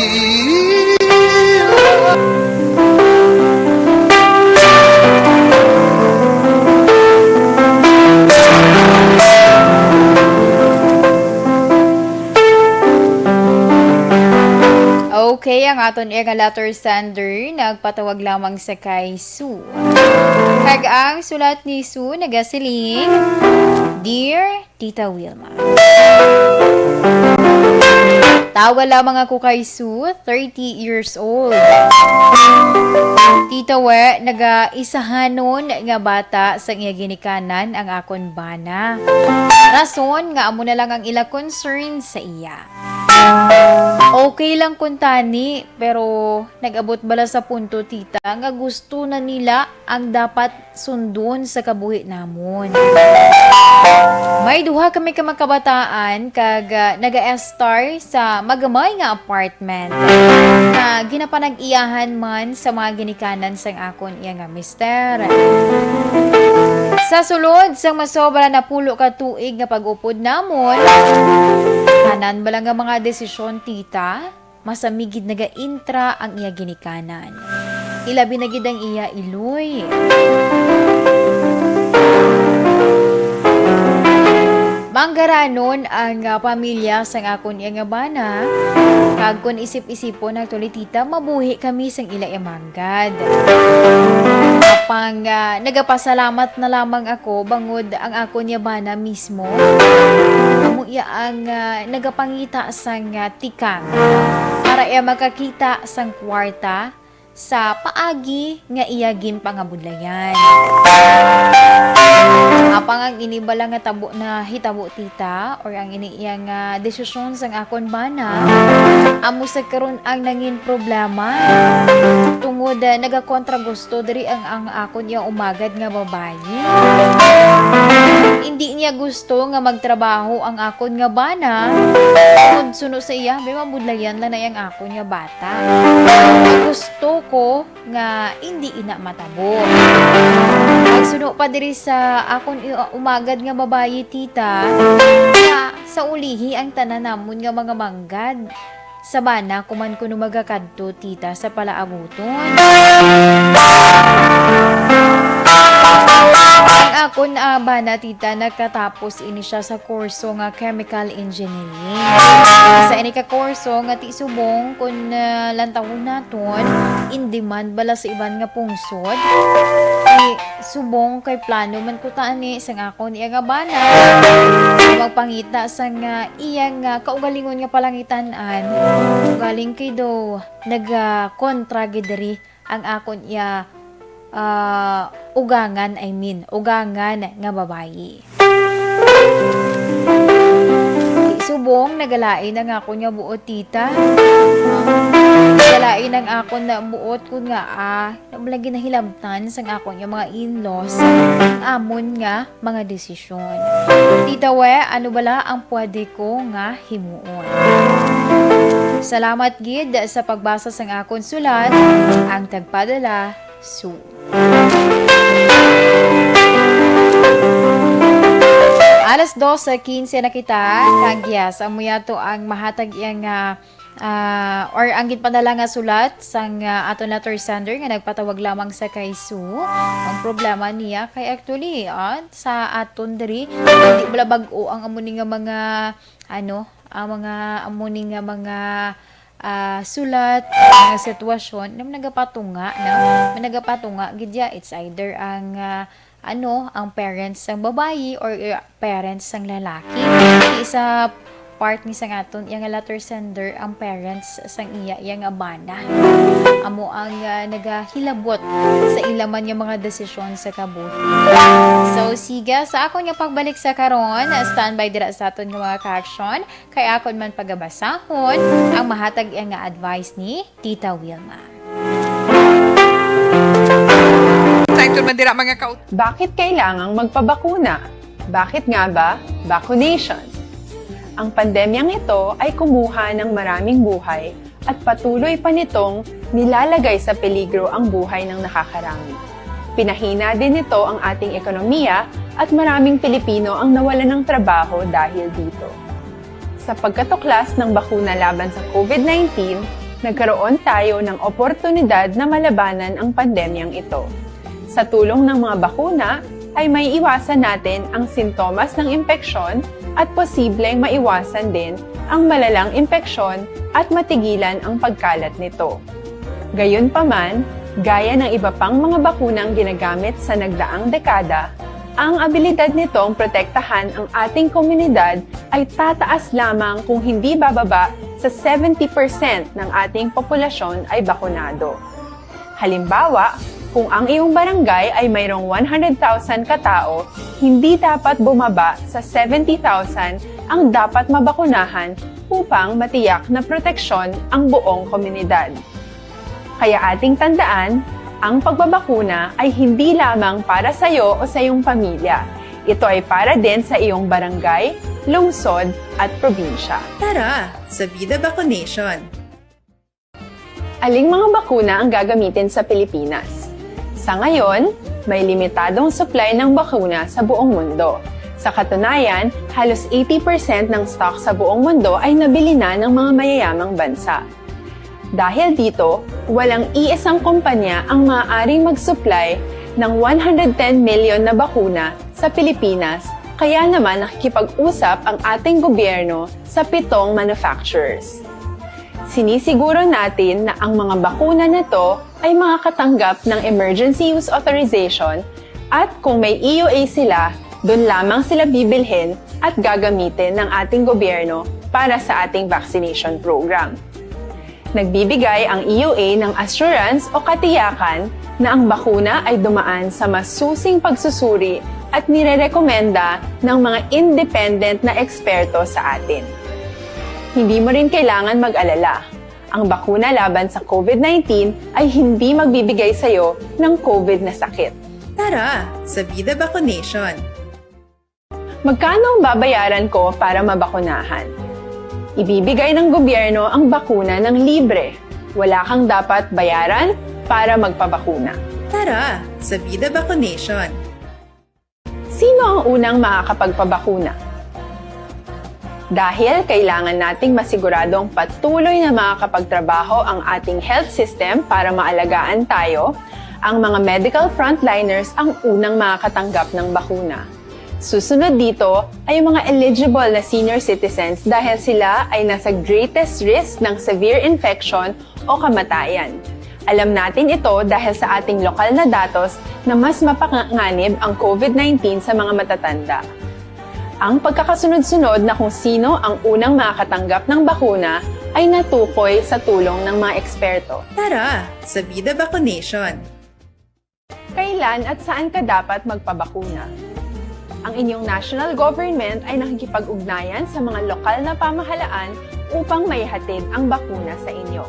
Okay, ang aton nga letter sender nagpatawag lamang sa kay Sue. Kag ang sulat ni Sue nagasiling, Dear Tita Wilma. Tawa lamang ako kay Sue, thirty years old. Tita We, nagaisahanon nga bata sa iya ginikanan ang akon bana. Rason nga amo na lang ang ila concern sa iya. Okay lang kuntani, pero nag-abot bala sa punto, tita, nga gusto na nila ang dapat sundon sa kabuhi namon. May duha kami ka mga kabataan kag, ah, naga-estar sa magamay nga apartment nga ginapanag-iyahan man sa mga ginikanan sang akon iya nga mister. Sa sulod sang masobra na pulo ka tuig nga pag-upod namon, tanan bala nga mga desisyon, tita, masamig gid nagaintra ang iya ginikanan. Ilabi na gid ang iya iloy. Manggaranon ang, ah, pamilya sang akon iya nga bana, kag kon isip-isipon ang tulitita, mabuhi kami sang ila iya manggad. Apang, ah, nagapasalamat na lamang ako bangod ang akon iya bana mismo, amo iya ang, ah, nagapangita sang, ah, tikang para iya makakita sang kwarta sa paagi nga iya ginpangabudlayan. Apang ang ini bala nga tabo na hitabo, tita, or ang ini iya nga desisyon sang akon bana, amo sa karon ang nangin problema. Tungod, ah, nagakontra gusto diri ang, ang akon iya umagad nga babayi. Hindi niya gusto nga magtrabaho ang akon nga bana. Tungod suno sa iya, may mabudlayan lang na ang akon nga bata. Gusto ko nga hindi ina matabo. Pagsuno pa diri sa akon i-, umagad nga babayi, tita, sa, sa ulihi ang tanan namon nga mga manggad. Sa bana ko man kuno magakadto, tita, sa palaabuton. Ang akon, ah, bana, tita, nagkatapos ini siya sa kurso nga chemical engineering. Sa ini ka kurso nga ti subong kun, ah, lantawon naton, in demand bala sa iban nga pungsod. Ti subong kay plano man ko tani sang akon iya nga bana magpangita sang, ah, iya nga kaugalingon nga palangitan-an. Ugaling kay daw nagakontra gid diri ang akon iya, ah, ugangan, I mean, ugangan nga babayi. Di subong nagalain ang akon nga buot, tita. Nagalain ang akon na buot kun nga, ah, wala ginahilamtan sang akon nga mga in-laws ang amon nga mga desisyon. Tita We, ano bala ang pwede ko nga himuon? Salamat gid sa pagbasa sang akon sulat, ang tagpadala, Sue. Alas dos quince na kita, kag yes, amo yato ang mahatag iya nga, ah, or ang ginpadala nga sulat sang, ah, aton letter sender nga nagpatawag lamang sa kay Sue. Ang problema niya kay actually, ah, sa aton diri, hindi bala bag-o ang amo ni nga mga, ano, ang mga amo ni nga mga, ah, sulat, mga sitwasyon, na nagapatunga, no? Nagapatunga gid ya, it's either ang, ah, ano, ang parents sang babayi or, uh, parents sang lalaki. Sa part ni sang aton iya nga letter sender, ang parents sang iya, iya nga bana. Amo ang, ah, nagahilabot sa ila man nga mga desisyon sa kabuhi. So, sige, sa akon nga pagbalik sa karon, standby dira sa aton nga mga ka-action, kay akon man pagabasahon ang mahatag iya nga advice ni Tita Wilma. Sa ito man dira, mga kaut- Bakit kailangang magpabakuna? Bakit nga ba vaccination? Ang pandemyang ito ay kumuha ng maraming buhay at patuloy pa nitong nilalagay sa peligro ang buhay ng nakakarami. Pinahina din nito ang ating ekonomiya at maraming Pilipino ang nawalan ng trabaho dahil dito. Sa pagkatuklas ng bakuna laban sa COVID nineteen, nagkaroon tayo ng oportunidad na malabanan ang pandemyang ito. Sa tulong ng mga bakuna, ay maiiwasan natin ang sintomas ng impeksyon at posibleng maiwasan din ang malalang impeksyon at matigilan ang pagkalat nito. Gayunpaman, gaya ng iba pang mga bakunang ginagamit sa nagdaang dekada, ang abilidad nitong protektahan ang ating komunidad ay tataas lamang kung hindi bababa sa seventy percent ng ating populasyon ay bakunado. Halimbawa, kung ang iyong barangay ay mayroong one hundred thousand katao, hindi dapat bumaba sa seventy thousand ang dapat mabakunahan upang matiyak na proteksyon ang buong komunidad. Kaya ating tandaan, ang pagbabakuna ay hindi lamang para sa iyo o sa iyong pamilya. Ito ay para din sa iyong barangay, lungsod, at probinsya. Tara sa Vida Vaccination! Aling mga bakuna ang gagamitin sa Pilipinas? Sa ngayon, may limitadong supply ng bakuna sa buong mundo. Sa katunayan, halos eighty percent ng stock sa buong mundo ay nabili na ng mga mayayamang bansa. Dahil dito, walang iisang kumpanya ang maaaring mag-supply ng one hundred ten million na bakuna sa Pilipinas, kaya naman nakikipag-usap ang ating gobyerno sa pitong manufacturers. Sinisiguro natin na ang mga bakuna na to ay makakatanggap ng emergency use authorization at kung may E U A sila, doon lamang sila bibilhin at gagamitin ng ating gobyerno para sa ating vaccination program. Nagbibigay ang E U A ng assurance o katiyakan na ang bakuna ay dumaan sa masusing pagsusuri at nirerekomenda ng mga independent na eksperto sa atin. Hindi mo rin kailangan mag-alala. Ang bakuna laban sa COVID nineteen ay hindi magbibigay sa iyo ng COVID na sakit. Tara sa Vida Vaccination! Magkano ang babayaran ko para mabakunahan? Ibibigay ng gobyerno ang bakuna ng libre. Wala kang dapat bayaran para magpabakuna. Tara sa Vida Vaccination! Sino ang unang makakapagpabakuna? Dahil kailangan nating masiguradong patuloy na makakapagtrabaho ang ating health system para maalagaan tayo, ang mga medical frontliners ang unang makakatanggap ng bakuna. Susunod dito ay ang mga eligible na senior citizens dahil sila ay nasa greatest risk ng severe infection o kamatayan. Alam natin ito dahil sa ating lokal na datos na mas mapanganib ang COVID nineteen sa mga matatanda. Ang pagkakasunod-sunod na kung sino ang unang makakatanggap ng bakuna ay natukoy sa tulong ng mga eksperto. Tara sa Vida Vaccination! Kailan at saan ka dapat magpabakuna? Ang inyong national government ay nakikipag-ugnayan sa mga lokal na pamahalaan upang maihatid ang bakuna sa inyo.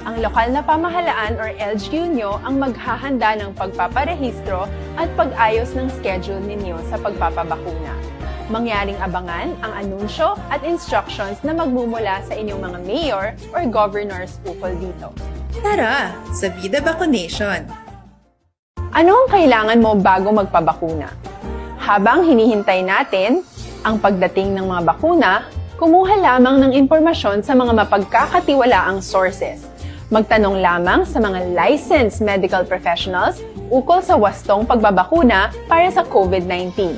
Ang lokal na pamahalaan or L G U nyo ang maghahanda ng pagpaparehistro at pag-ayos ng schedule ninyo sa pagpapabakuna. Mangyaring abangan ang anunsyo at instructions na magmumula sa inyong mga mayor or governors ukol dito. Tara sa Vida Vaccination! Ano ang kailangan mo bago magpabakuna? Habang hinihintay natin ang pagdating ng mga bakuna, kumuha lamang ng impormasyon sa mga mapagkakatiwalaang sources. Magtanong lamang sa mga licensed medical professionals ukol sa wastong pagbabakuna para sa COVID nineteen.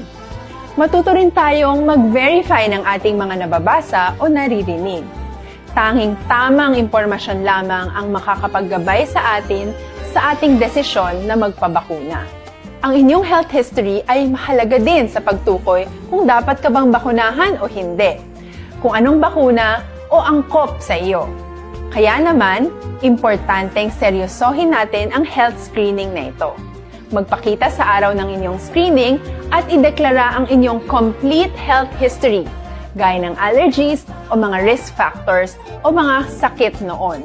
Matuto rin tayong mag-verify ng ating mga nababasa o naririnig. Tanging tamang impormasyon lamang ang makakapaggabay sa atin sa ating desisyon na magpabakuna. Ang inyong health history ay mahalaga din sa pagtukoy kung dapat ka bang bakunahan o hindi, kung anong bakuna o angkop sa iyo. Kaya naman, importanteng seryosohin natin ang health screening na ito. Magpakita sa araw ng inyong screening at ideklara ang inyong complete health history, gaya ng allergies o mga risk factors o mga sakit noon.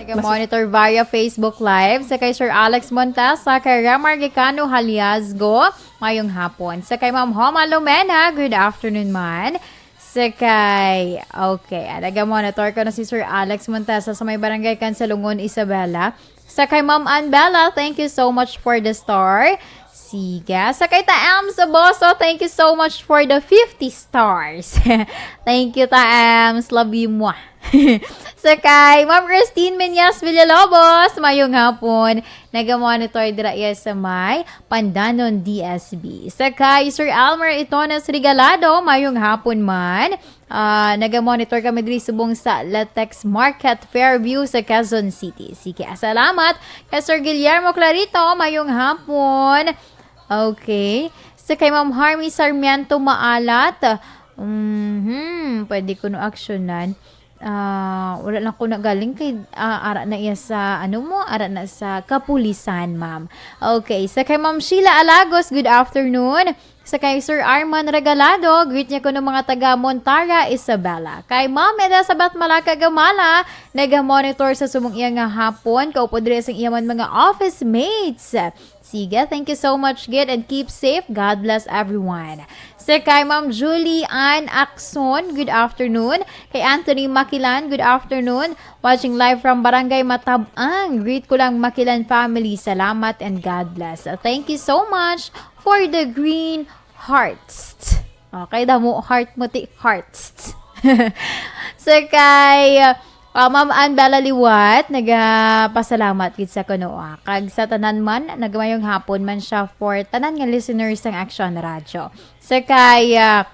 Nag-monitor via Facebook Live sa kay Sir Alex Montesa, kay Ramar Gicano Haliazgo, mayong hapon. Sa kay Ma'am Homa Lumena, good afternoon man. Sa kay, okay, ah, nag-monitor ko na si Sir Alex Montesa sa may barangay Cansalungon, Isabela. Sa kay Ma'am Ann Bella, thank you so much for the star. Sige. Sa kay Taam Saboso, thank you so much for the fifty stars. Thank you, Taams. Love you, mwah. Sa kay Ma'am Christine Menyas Villalobos, mayong hapon. Naga-monitor dira iya sa may Pandanon D S B. Sa kay Sir Almer Itones Regalado, mayong hapon man. Ah, naga-monitor kami diri subong sa Latex Market, Fairview sa Quezon City. Sige, salamat. Kay Sir Guillermo Clarito, mayong hapon. Okay. Sa kay Ma'am Harmy Sarmiento Maalat, mhm, pwede ko no aksyonan. Ah, wala lang ko nagaling kay, ah, ara na iya sa, ano mo, ara na sa kapulisan, ma'am. Okay, sa kay Ma'am Sheila Alagos, good afternoon. Sa kay Sir Arman Regalado, greet niya ko ng mga taga Montara, Isabela. Kay Ma'am Elizabeth Malaca Gamala, naga-monitor sa subong iya nga hapon, kaupo diri sa iya man mga office mates. Sige, thank you so much, gid, and keep safe. God bless everyone. Sa kay Ma'am Julie Ann Acson, good afternoon. Kay Anthony Makilan, good afternoon. Watching live from Barangay Matabang. Greet ko lang Makilan family. Salamat and God bless. Thank you so much for the green hearts. Okay, damo heart mo ti hearts. Sa kay, uh, Ma'am Ann Bella Liwat, nagapasalamat gid sa kuno, ah. Kag sa tanan man, nagmayong hapon man siya for tanan nga listeners sang Action Radio. Sa kay, uh,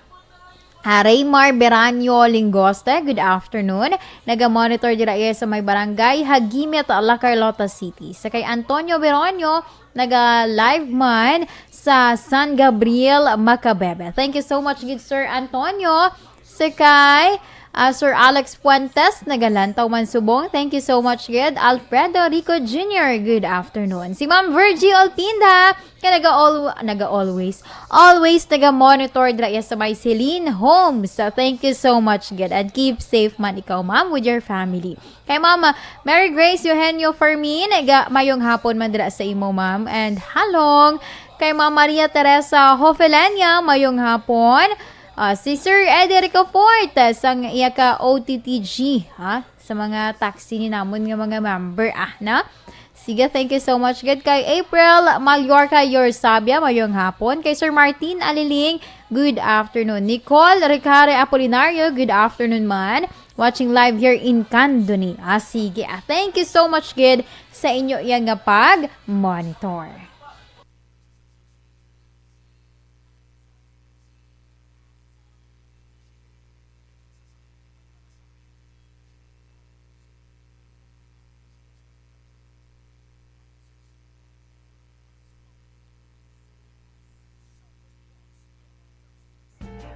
ah, Raymar Beranyo Lingoste, good afternoon. Naga-monitor dira iya sa may barangay Hagimit, La Carlota City. Sa kay Antonio Beronio, naga-live man sa San Gabriel, Macabebe. Thank you so much, good Sir Antonio. Sa kay, Ah, Sir Alex Fuentes, nagalantaw man subong. Thank you so much, good. Alfredo Rico Junior, good afternoon. Si Ma'am Virgie Olpinda, nga naga-al-, naga-always, always naga-monitor dira iya sa may Celine Homes. So, thank you so much, good. And keep safe man ikaw, ma'am, with your family. Kay Mama Mary Grace Eugenio Fermin, ga-, mayong hapon man dira sa imo, ma'am. And halong kay Ma'am Maria Teresa Hofelenia, mayong hapon. Ah, si Sir Eddie Ricafort, ah, sang iya ka O T T G, ha? Sa mga taxi ni namon nga mga member, ah, na? Sige, thank you so much. Good kay April Mallorca, your sabia, mayong hapon. Kay Sir Martin Aliling, good afternoon. Nicole Ricare Apolinario, good afternoon man. Watching live here in Candoni. Ah, sige, ah, thank you so much, good, sa inyo iya nga pag-monitor.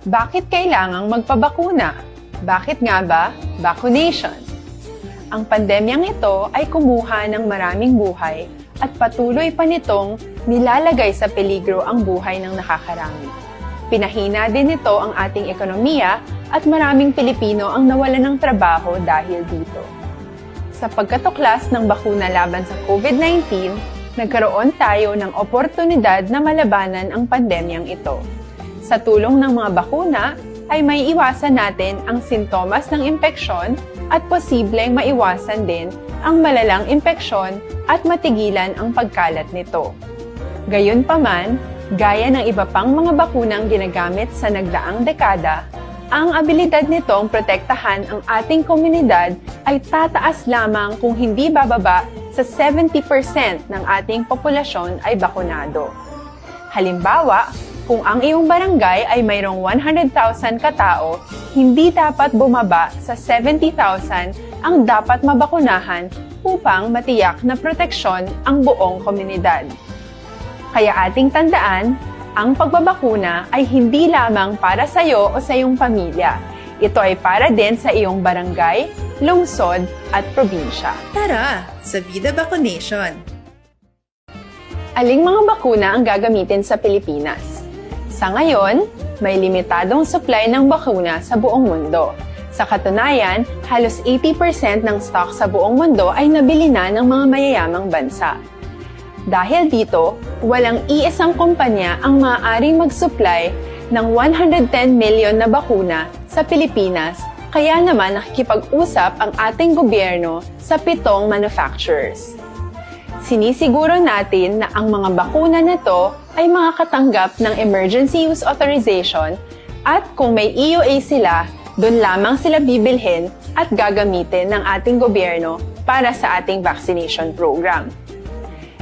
Bakit kailangang magpabakuna? Bakit nga ba vaccination? Ang pandemyang ito ay kumuha ng maraming buhay at patuloy pa nitong nilalagay sa peligro ang buhay ng nakakarami. Pinahina din nito ang ating ekonomiya at maraming Pilipino ang nawalan ng trabaho dahil dito. Sa pagkatuklas ng bakuna laban sa COVID nineteen, nagkaroon tayo ng oportunidad na malabanan ang pandemyang ito. Sa tulong ng mga bakuna, ay maiiwasan natin ang sintomas ng impeksyon at posibleng maiwasan din ang malalang impeksyon at matigilan ang pagkalat nito. Gayunpaman, gaya ng iba pang mga bakunang ginagamit sa nagdaang dekada, ang abilidad nitong protektahan ang ating komunidad ay tataas lamang kung hindi bababa sa seventy percent ng ating populasyon ay bakunado. Halimbawa, kung ang iyong barangay ay mayroong one hundred thousand ka tao, hindi dapat bumaba sa seventy thousand ang dapat mabakunahan upang matiyak na proteksyon ang buong komunidad. Kaya ating tandaan, ang pagbabakuna ay hindi lamang para sa iyo o sa iyong pamilya. Ito ay para din sa iyong barangay, lungsod, at probinsya. Tara, sa Vida Vaccination! Aling mga bakuna ang gagamitin sa Pilipinas? Sa ngayon, may limitadong supply ng bakuna sa buong mundo. Sa katunayan, halos eighty percent ng stock sa buong mundo ay nabili na ng mga mayayamang bansa. Dahil dito, walang iisang kumpanya ang maaaring mag-supply ng one hundred ten million na bakuna sa Pilipinas, kaya naman nakikipag-usap ang ating gobyerno sa pitong manufacturers. Sinisiguro natin na ang mga bakuna na to ay makakatanggap ng emergency use authorization at kung may E U A sila, doon lamang sila bibilhin at gagamitin ng ating gobyerno para sa ating vaccination program.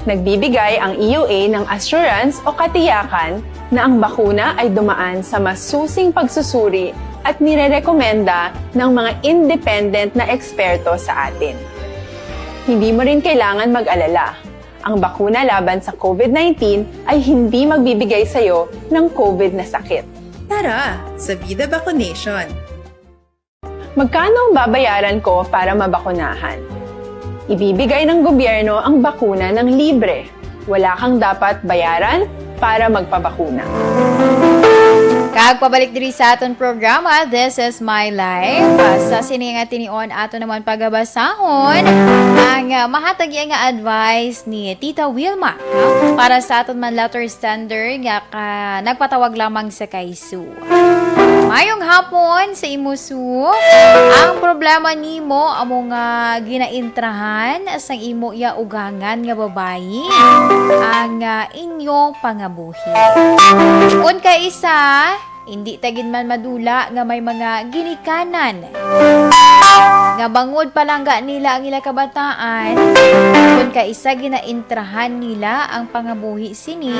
Nagbibigay ang E U A ng assurance o katiyakan na ang bakuna ay dumaan sa masusing pagsusuri at nirerekomenda ng mga independent na eksperto sa atin. Hindi mo rin kailangan mag-alala. Ang bakuna laban sa COVID nineteen ay hindi magbibigay sa iyo ng COVID na sakit. Tara, sa Vida Vaccination! Magkano ang babayaran ko para mabakunahan? Ibibigay ng gobyerno ang bakuna ng libre. Wala kang dapat bayaran para magpabakuna. Kag pabalik diri sa aton programa, This is My Life. Ah, sa sini nga tinion, ato naman pagabasahon ang, ah, mahatag iya nga advice ni Tita Wilma, no? Para sa aton man letter sender nga ka-, nagpatawag lamang sa kay Su. Mayong hapon sa imo, Su. Ang problema nimo amo nga ginaintrahan sang imo iya ugangan nga babayi ang, ah, inyo pangabuhi. Kun kaisa, indi ta gid man madula nga may mga ginikanan nga bangod palangga nila ang ila kabataan, kun kaisa ginaintrahan nila ang pangabuhi sini,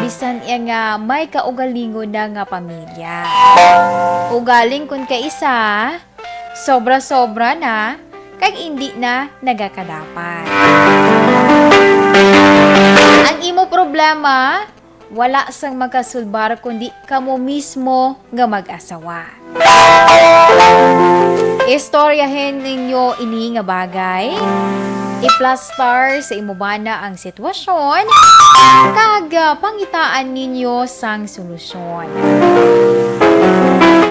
bisan iya nga may kaugalingon na nga pamilya. Ugaling kun kaisa, sobra-sobra na, kag indi na nagakadapat. Ang imo problema, Wala sang makasulbar kundi kamo mismo nga mag-asawa. Istoryahin ninyo ini nga bagay. Iplastar sa imo bana ang sitwasyon kag, ah, pangitaan ninyo sang solusyon.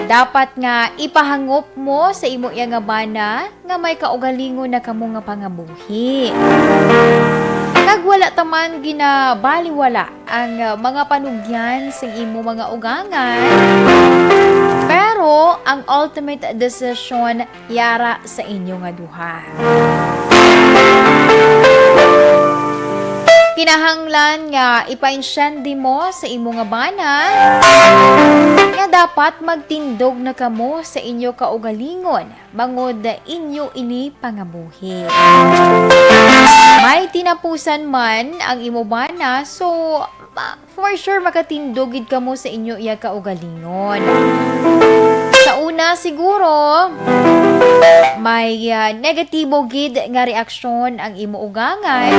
Dapat nga ipahangop mo sa imo iya nga bana nga may kaugalingon na kamo nga pangabuhi. Kag wala ta man ginabaliwala ang, uh, mga panugyan sang imo mga ugangan, pero ang ultimate decision yara sa inyo nga duha. Kinahanglan nga ipainsyandi mo sa imo nga bana nga dapat magtindog na kamo sa inyo kaugalingon bangod inyo ini pangabuhi. May tinapusan man ang imo bana, so, ma-, for sure makatindog gid kamo sa inyo iya kaugalingon. Sa una siguro, may, ah, negatibo gid nga reaksyon ang imo ugangan,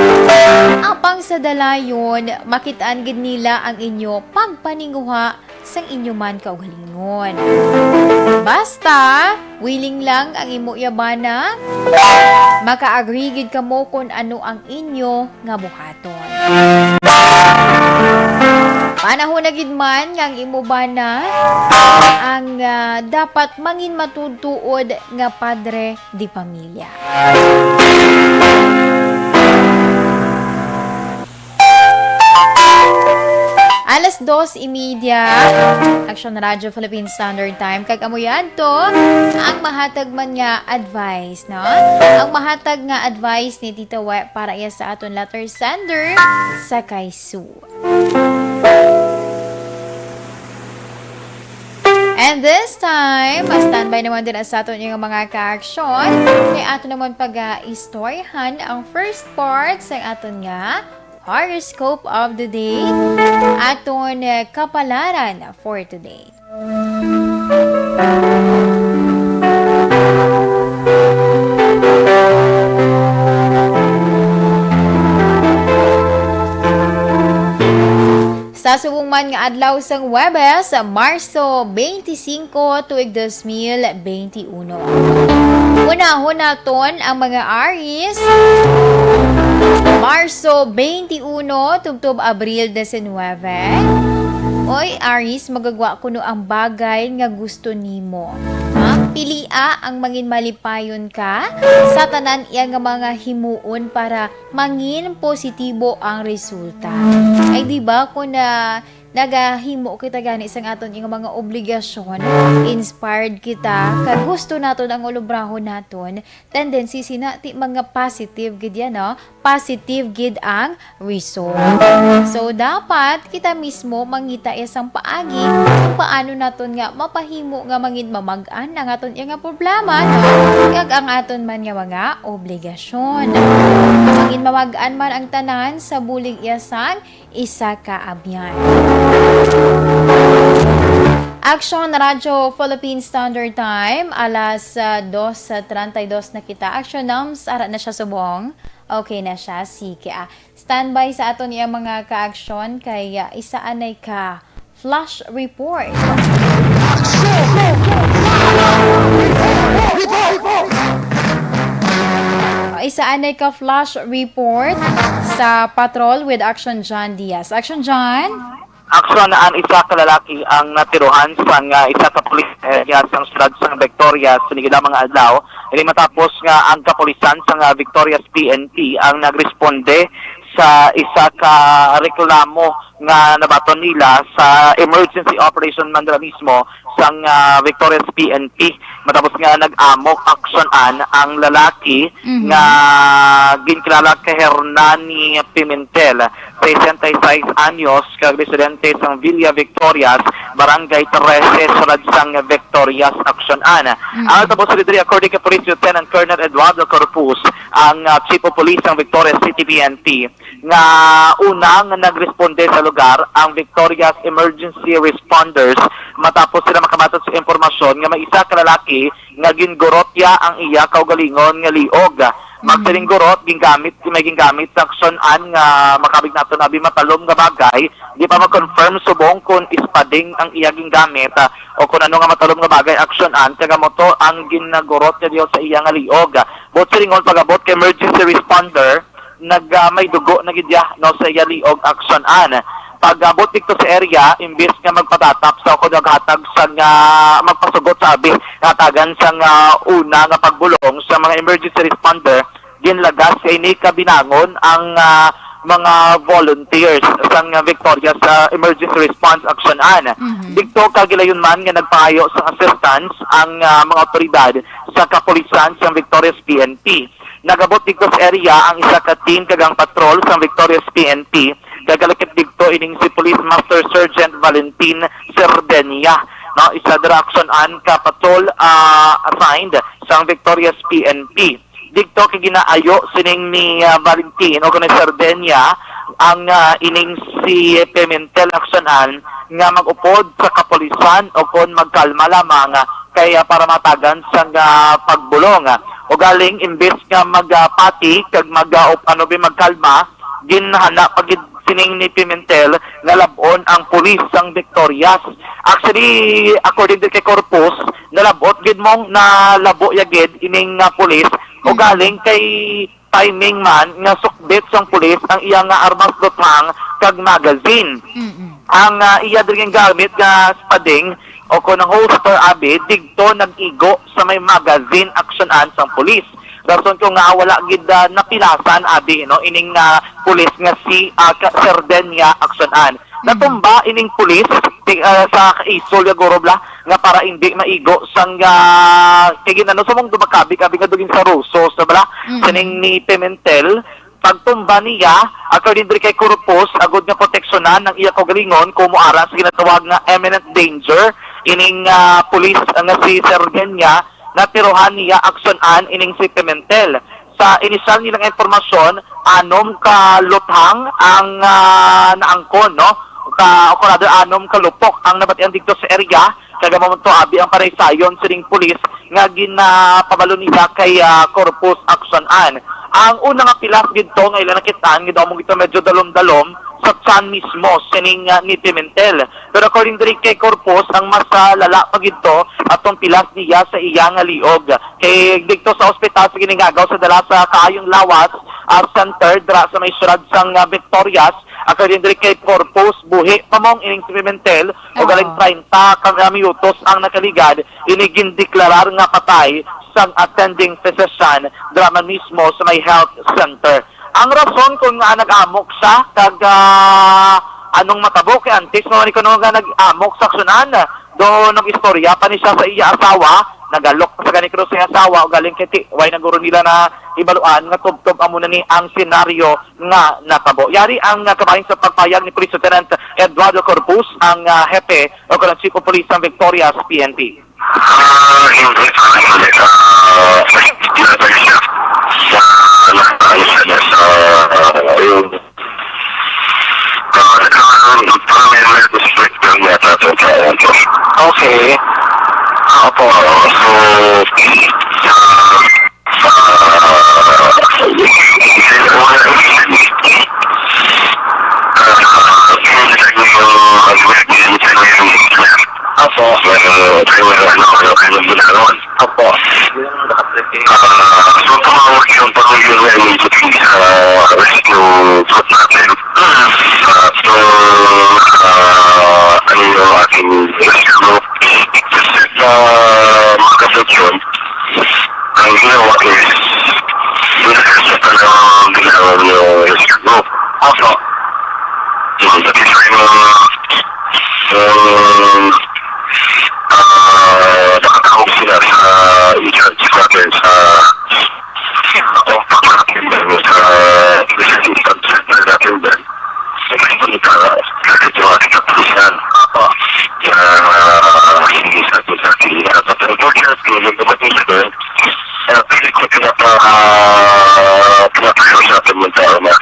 apang sa dalayon, makitaan gid nila ang inyo pagpaninguha sang inyo man kaugalingon. Basta, willing lang ang imo iya bana, maka-agree gid kamo kon ano ang inyo nga buhaton. Panahon na gid man nga ang imo bana ang, ah, dapat mangin matuod-tuod nga padre de pamilya. Alas dos y media, Action Radio Philippine Standard Time. Kag amo yan to, ang mahatag man nga advice, no? Ang mahatag nga advice ni Tita We para iya sa aton letter sender sa kay Sue. And this time, standby naman din sa aton yung mga ka-action. Kay ato naman pag-istoryahan ang first part sa aton nga horoscope of the day. Aton, eh, kapalaran for today. Sa subong man nga adlaw sang Huwebes, Marso twenty-five, tuig dos mil twenty-uno. Unahon naton ang mga Aries, Marso twenty-uno tubtob Abril diecinuebe. Oy, Aries, magagwa kuno ang bagay nga gusto nimo. Ha? Pilia ang mangin malipayon ka sa tanan iya nga mga himuon para mangin positibo ang resulta. Ay, di ba, kung, ah, nagahimo kita gani sang aton nga mga obligasyon, inspired kita, kag gusto naton ang ulubrahon naton, tendency sina ti mga positive gid yan, no? Positive gid ang result. So, dapat kita mismo mangita ya sang paagi kung paano naton nga mapahimo nga mangin mamag-an ang aton ya nga problema, no? Kag ang aton man nga mga obligasyon. Mangin mamag-an man ang tanan sa bulig ya sang isa ka abyan. Action Radio Philippine Standard Time, alas, ah, dos treinta y dos na kita. Action Nams, ara na siya subong. Okay na siya. Sige, ah. Standby sa aton iya mga ka-action kay, ah, isa anay ka flash report. Isa anay ka flash report sa patrol with Action John Diaz. Action John? Action, an isa ka lalaki ang natirohan sang, ah, isa ka police area sang siyudad sang Victorias, sinigid lamang nga adlaw. Ini matapos nga ang kapulisan sang, ah, Victorias P N P ang nagresponde sa isa ka reklamo nga nabaton nila sa emergency operation man dira mismo sang, ah, Victorias P N P, matapos nga nag-amok aksyonan ang lalaki Mhm. nga ginkilala kay Hernani Pimentel, sesenta y seis anyos, kag residente sang Villa Victorias, Barangay trese, siyudad sang Victorias, aksyonan. Mhm. Ang tabo sa diri, according kay Police Lieutenant Colonel Eduardo Corpus, ang, ah, Chief of Police sang Victorias City P N P, nga unang nagresponde sa lugar ang Victorias Emergency Responders matapos sila makabaton sa impormasyon nga may isa ka lalaki nga gingurot ya ang iya kaugalingon nga liog. Magsiling gurot, gingamit, may gingamit sa aksyon-an nga makabig nato na abi matalom nga bagay. Di pa ma-confirm subong kung ispading ang iya gingamit, ah, o kung ano nga matalom nga bagay aksyon-an, kag amo to ang ginagurot niya diyo sa iya nga liog. Buot silingon, pag-abot kay emergency responder, nag, ah, may dugo na gid iya, no, sa iya liog aksyon-an. Pag-abot dito sa area, imbis nga magpatatap sa o kung maghatag sa nga magpasugot sa abi, hatagan sa nga una nga pagbulong sa mga emergency responder, ginlagas kay ni kabinangon ang, ah, mga volunteers sang Victorias Emergency Response Action An. Mhm. Didto ka gilayon man nga nagpangayo sang assistance ang, ah, mga awtoridad sa kapulisan sang Victorias P N P. Nagabot didto sa area ang isa ka team kag ang patrol sang Victorias P N P. Gagalakip didto ining si Police Master Sergeant Valentin Serdenia, no, isa dira action an ka patrol, ah, assigned sang Victorias P N P. Didto kay ginaayo sining ni, ah, Valentin o kuno Sardenia ang, ah, ining si Pimentel action an nga mag-upod sa kapulisan o kon magkalma lamang, ah, kay, ah, para matagan sang, ah, pagbulong. Ugaling imbes nga magpati kag mag, ah, op-, ano ba, magkalma, ginhana pa gid sining ni Pimentel nga lab-on ang pulis sang Victorias. Actually, according din kay Corpus, nalab-ot gid mong nalabo ya gid ining nga pulis, ugaling kay timing man nga sukbit sang pulis ang iya nga armas, luthang kag magazine. Mm-mm. Ang, ah, iya diri gingamit nga spading o kon ang holster abi, didto nag-igo sa may magazine action an sang pulis. Rason ko nga wala gid, ah, napilasan abi, no, ining, ah, pulis nga si, ah, ka-, Serdenia action an. Mhm. Natumba ining pulis ti-, ah, sa kaisol ya guro bala nga para indi maigo sang, ah, kay ginano sa mong dumakabig abi nga dugin sa rusos na bala Mhm. sining ni Pimentel. Pagtumba niya, according diri kay Corpus, agod nga proteksyonan ang iya kaugalingon, kumo ara sa ginatawag nga imminent danger, ining, ah, pulis, ah, nga si Serdenia, natirohan niya action an ining si Pimentel. Sa inisyal nilang impormasyon, anom ka luthang ang, ah, naangkon, no? Ka, o rather, anom ka lupok ang nabatian didto sa area. Kag amo man to abi ang panaysayon sining pulis nga ginapabalo nila kay, ah, Corpus Action An. Ang una nga pilas didto nga ila nakit-an, gid amo gito medyo dalom-dalom sa tiyan mismo sining, ah, ni Pimentel. Pero according diri kay Corpus, ang mas, ah, lala pa gidto atong pilas niya sa iya nga liog. Kay didto sa ospital sa giningagaw sa dala sa kaayong lawas, ah, center dira sa may syudad sang, ah, Victorias, according diri kay Corpus, buhi pa mong ining si Pimentel, o galing Oo. treinta ka minutos ang nakaligad, ini gindeklarar nga patay sang attending physician dira man mismo sa may health center. Ang rason kung nga nag-amok siya, kag, ah, anong matabo kay antes mo ni kuno nga nag-amok sa aksyonan, do nag-istorya pa ni siya sa iya asawa, nagalok pa sa gani kuno sa iya asawa, o galing kay ti-, way na guro nila na ibaluan nga tubtob amo na ni ang senaryo nga natabo. Yari ang, ah, kabahin sa pagpayag ni Police Lieutenant Eduardo Corpus, ang, ah, hepe o kanang Chief of Police sang Victorias P N P. Ah, hindi, ah, hindi. Ah, pinatay siya. Sa, ano, ano siya niya, sa, ah, yung, ah, nagkakaroon, parang may, may respect lang yata sa tao to. Okay. Ah, opo. Oo, so, sa, sa, Apo. Apo. Ah, so, tumawag yung pamilya ng M J P sa rescue group natin. Ah, so, ah, ano yung ating rescue group? Sa mga kasutyon, ang ginawa is, binagay sa talagang ginawa niyo yung rescue group. Apo. Yung satisfy mo, yung, ah, nakatawag sila sa in-charge natin sa compact natin, sa business instructor natin dyan. Sa may balita, nakita ko ang kapulisan. Apo. Na, ah, hindi sa atin sa atin. But unfortunately, nung dumating siya doon, ah, pilit ko pinapa-, ah, pinapasok sa atin yung tao na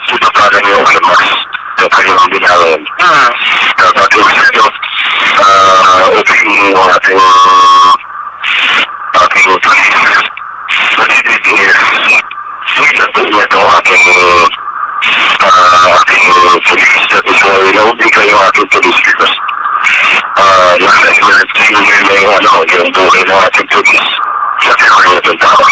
sila pa rin yung armas na kanilang binangon. Ah. Dapat yung sa inyo, ah, open yung ating, ating police. Sa D D P S. Police because uh, nakakailangan yung ano, yung buhay ng ating police sa kanya ng tao.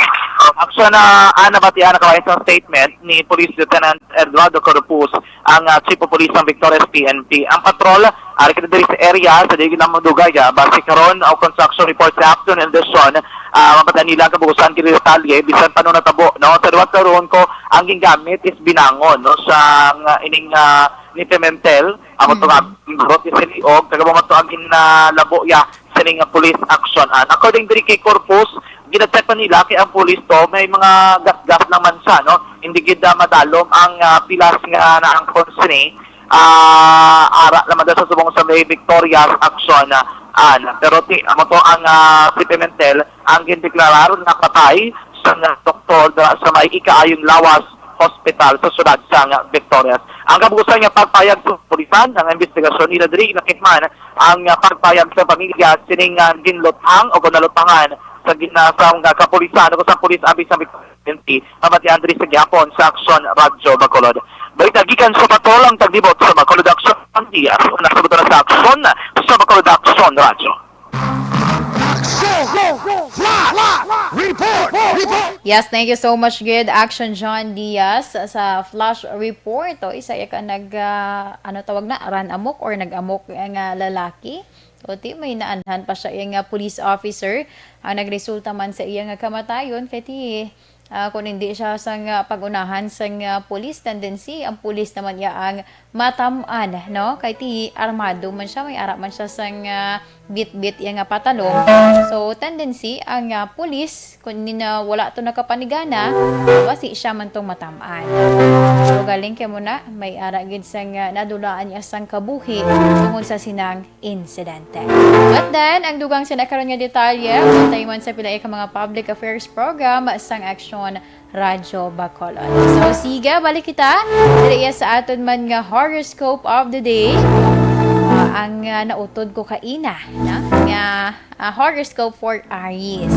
Action na, ah, nabatian na kabayan sa statement ni Police Lieutenant Eduardo Corpus, ang, ah, Chief of Police ng Victorias P N P. Ang patrol, ah, ari kita diri sa area, sa Digit ng Mandugaya, base karon o construction report sa afternoon edition, ah, mabatian nila ang kabuusan kini detalye, bisan pa no natabo, no? Sa liwat karon ko, ang gingamit is binangon, no? Sa, ah, ining, ah, ni Pimentel, amo to nga Mm. barot ni Siliog, kag amo man to ang ginalabo ya sining police action. And according diri kay Corpus, gina-check pa nila kay ang police to may mga gasgas lang man siya, no? Hindi gid, ah, madalom ang, ah, pilas nga naangkon sini. Ah, ara naman daw sa subong sa may Victoria's action, ah, an. Pero ti, amo to ang, ah, si Pimentel ang gindeklarar nga patay sa nga doktor da, sa may Ikaayong Lawas Hospital sa siyudad sang Victorias. Ang kabuusan nga pagpayag sa kapulisan, ang investigasyon nila diri nakit man ang, ah, pagpayag sa pamilya sining, ah, ginluthang o nalutangan sa gina-, sa mga kapulisan o sa pulis abi sa Victorias City, mabatian diri sa gihapon sa Aksyon Radyo Bacolod. Balita gikan sa patrol ang taglibot sa Bacolod Aksyon Diaz. Una sa buto na sa Aksyon, sa Bacolod Aksyon Radyo. Action! Flash! Report! Report! Yes, thank you so much, good Action John Diaz, sa flash report. O, isa ya ka nag, ah, ano tawag na, run amok or nag-amok nga lalaki. O, ti, may naanhan pa siya iya nga police officer. Ang nagresulta man sa iya nga kamatayon, kay ti, ah, kung hindi siya sang, ah, pag-unahan sang, ah, police, tendency, ang police naman iya ang matam-an, no? Kay ti armado man siya, may ara man siya sang, ah, bitbit iya nga patalong. So, tendency ang, ah, pulis, kung ni na wala to nakapanigana, basi siya man tong matam-an. So, galing kay mo na, may ara gid sang, ah, nadulaan niya sang kabuhi tungod sa sinang insidente. But then, ang dugang sina karon nga detalye, bantay man sa pila ka mga public affairs program sang Aksyon Radyo Bacolod. So, sige, balik kita. Diri iya sa aton man nga horoscope of the day. Ah, ang, ah, nautod ko kaina, na, nga, ah, horoscope for Aries.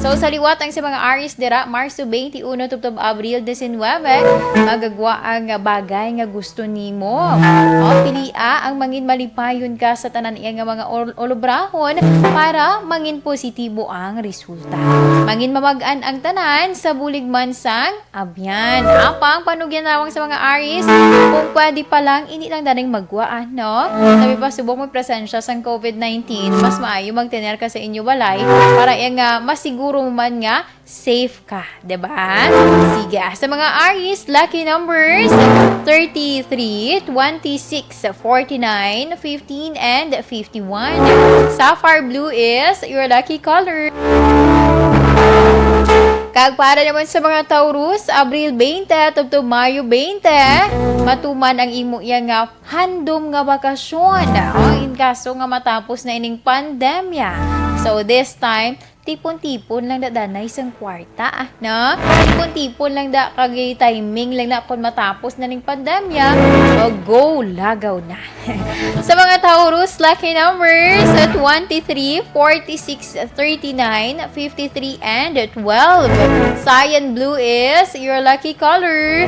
So, sa liwat ang sa mga Aries dira, Marso twenty-one tubtob Abril diecinuebe, magagwa ang bagay nga gusto nimo. O, pilia ang mangin malipayon ka sa tanan iya nga mga ol-, olobrahon para mangin positibo ang resulta. Mangin mamag-an ang tanan sa bulig man sang abyan. Apang panugyan nawang sa mga Aries, kung pwede pa lang, ini lang daning magwaan, no? Sabi pa, subong mo presensya sang covid nineteen, mas maayo magtener ka sa inyo balay para iya nga masiguro mo man nga safe ka, di ba? Sige, ah, sa mga Aries, lucky numbers, thirty-three, twenty-six, forty-nine, fifteen, and fifty-one. Sapphire blue is your lucky color. Kag para naman sa mga Taurus, Abril twenty tubtob Mayo twenty, matuman ang imo iya nga handom nga bakasyon. O, in kaso nga matapos na ining pandemya. So, this time, tipon-tipon lang da danay sang kwarta, ah, no? Tipon-tipon lang da, kag timing lang na kon matapos na ning pandemya, o, go, lagaw na. Sa mga Taurus, lucky numbers, twenty-three, forty-six, thirty-nine, fifty-three, and twelve. Cyan blue is your lucky color.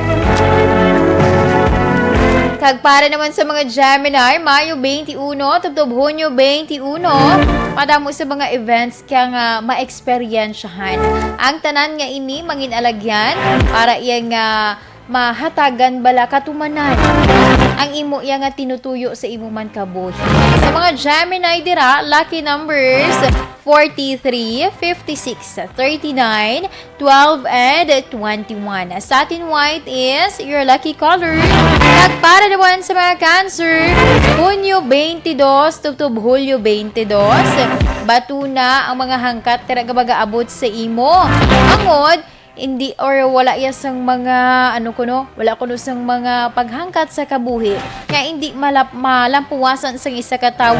Kag para naman sa mga Gemini, Mayo twenty-one tubtob Hunyo twenty-one, madamo sa mga events kaya nga maeksperiensyahan. Ang tanan nga ini mangin alagyan para iya nga mahatagan bala katumanan ang imo iya nga tinutuyo sa imo man kabuhi. Sa mga Gemini dira, lucky numbers forty-three, fifty-six, thirty-nine, twelve, and twenty-one. Satin white is your lucky color. Kag para naman sa mga Cancer, Hunyo twenty-two tubtob Hulyo twenty-two, bato na ang mga hangkat nga nagabagaabot sa imo. Angod, hindi or wala ya sang mga, ano kuno, wala kuno sang mga paghangkat sa kabuhi nga hindi malap-, malampuwasan sang isa ka tawo,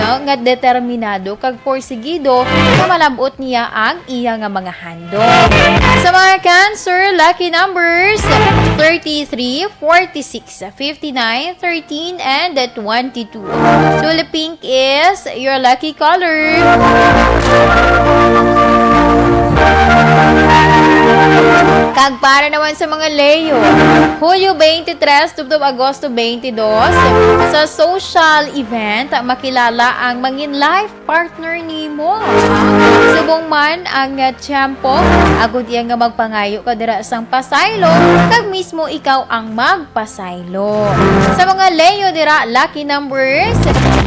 no, nga determinado kag porsigido nga malab-ot niya ang iya nga mga handom. Sa mga Cancer, lucky numbers, thirty-three, forty-six, fifty-nine, thirteen, and twenty-two. Tulip pink is your lucky color. Kag para naman sa mga Leo, Hulyo twenty-three tubtob Agosto twenty-two, sa social event, makilala ang mangin life partner nimo. Subong man ang, ah, tiyempo, agod iya nga magpangayo ka dira sang pasaylo, kag mismo ikaw ang magpasaylo. Sa mga Leo dira, lucky numbers,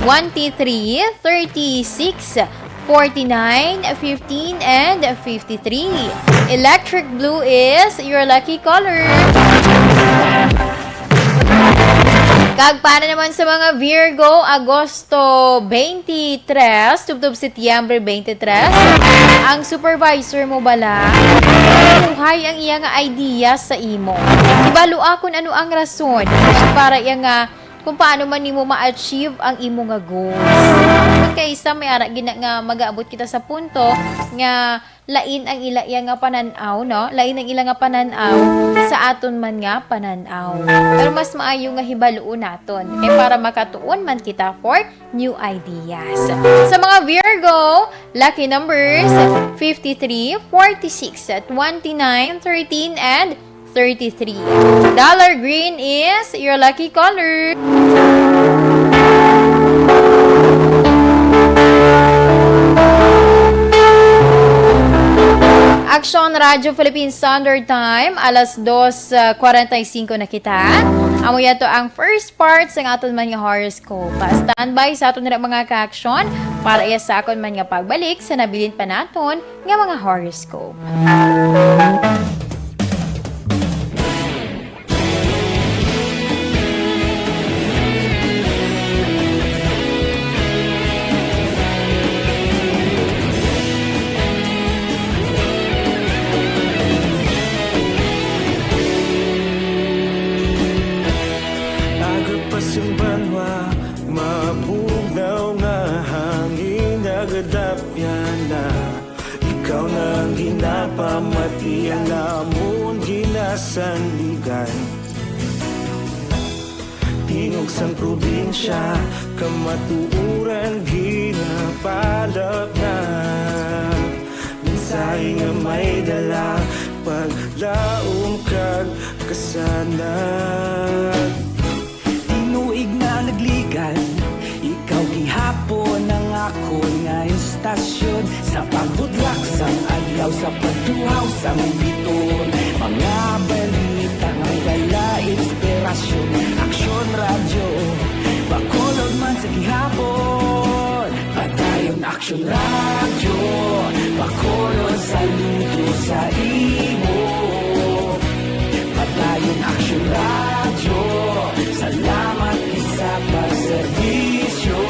twenty-three, thirty-six, forty-nine, fifteen, and fifty-three. Electric blue is your lucky color. Kag para naman sa mga Virgo, Agosto twenty-three, tubtob Setyembre twenty-three, ang supervisor mo bala, buhay ang iya nga idea sa imo. Ibalo kon ano ang rason para iya nga kung paano man nimo ma-achieve ang imo nga goals. Kaysa may ara gina nga mag-aabot kita sa punto nga lain ang ila iya nga panan-aw, no? Lain ang ila nga panan-aw sa aton man nga panan-aw. Pero mas maayo nga hibaluon naton kay para makatuon man kita for new ideas. Sa mga Virgo, lucky numbers fifty-three, forty-six, twenty-nine, thirteen, and thirty-three. Dollar green is your lucky color. Action Radio Philippine Standard Time, alas dos, ah, kwarenta y singko na kita. Amo yato ang first part sa aton man nga horoscope. Pa-standby sa aton dira mga ka-action para iya sa akon man nga pagbalik sa nabilin pa naton nga mga horoscope. Agod pa sing banwa, mabugnaw nga hangin nagadapyan na. Ikaw na ang ginapamati, ang amon ginasandigan. Tingog sang probinsya, kamatuoran ginapalapnag. Mensahe nga may dala, paglaom kag kasanag. Tinuig na nagligan, ikaw gihapon ang akon nga estasyon. Sa pagbutlak sang adlaw, sa pagtuhaw sang biton, mga balita nga may dala inspirasyon. Aksyon Radyo, Bacolod man sa gihapon. Padayon Aksyon Radyo, Bacolod, saludo sa imo. Padayon Aksyon Radyo, salamat gid sa pagserbisyo.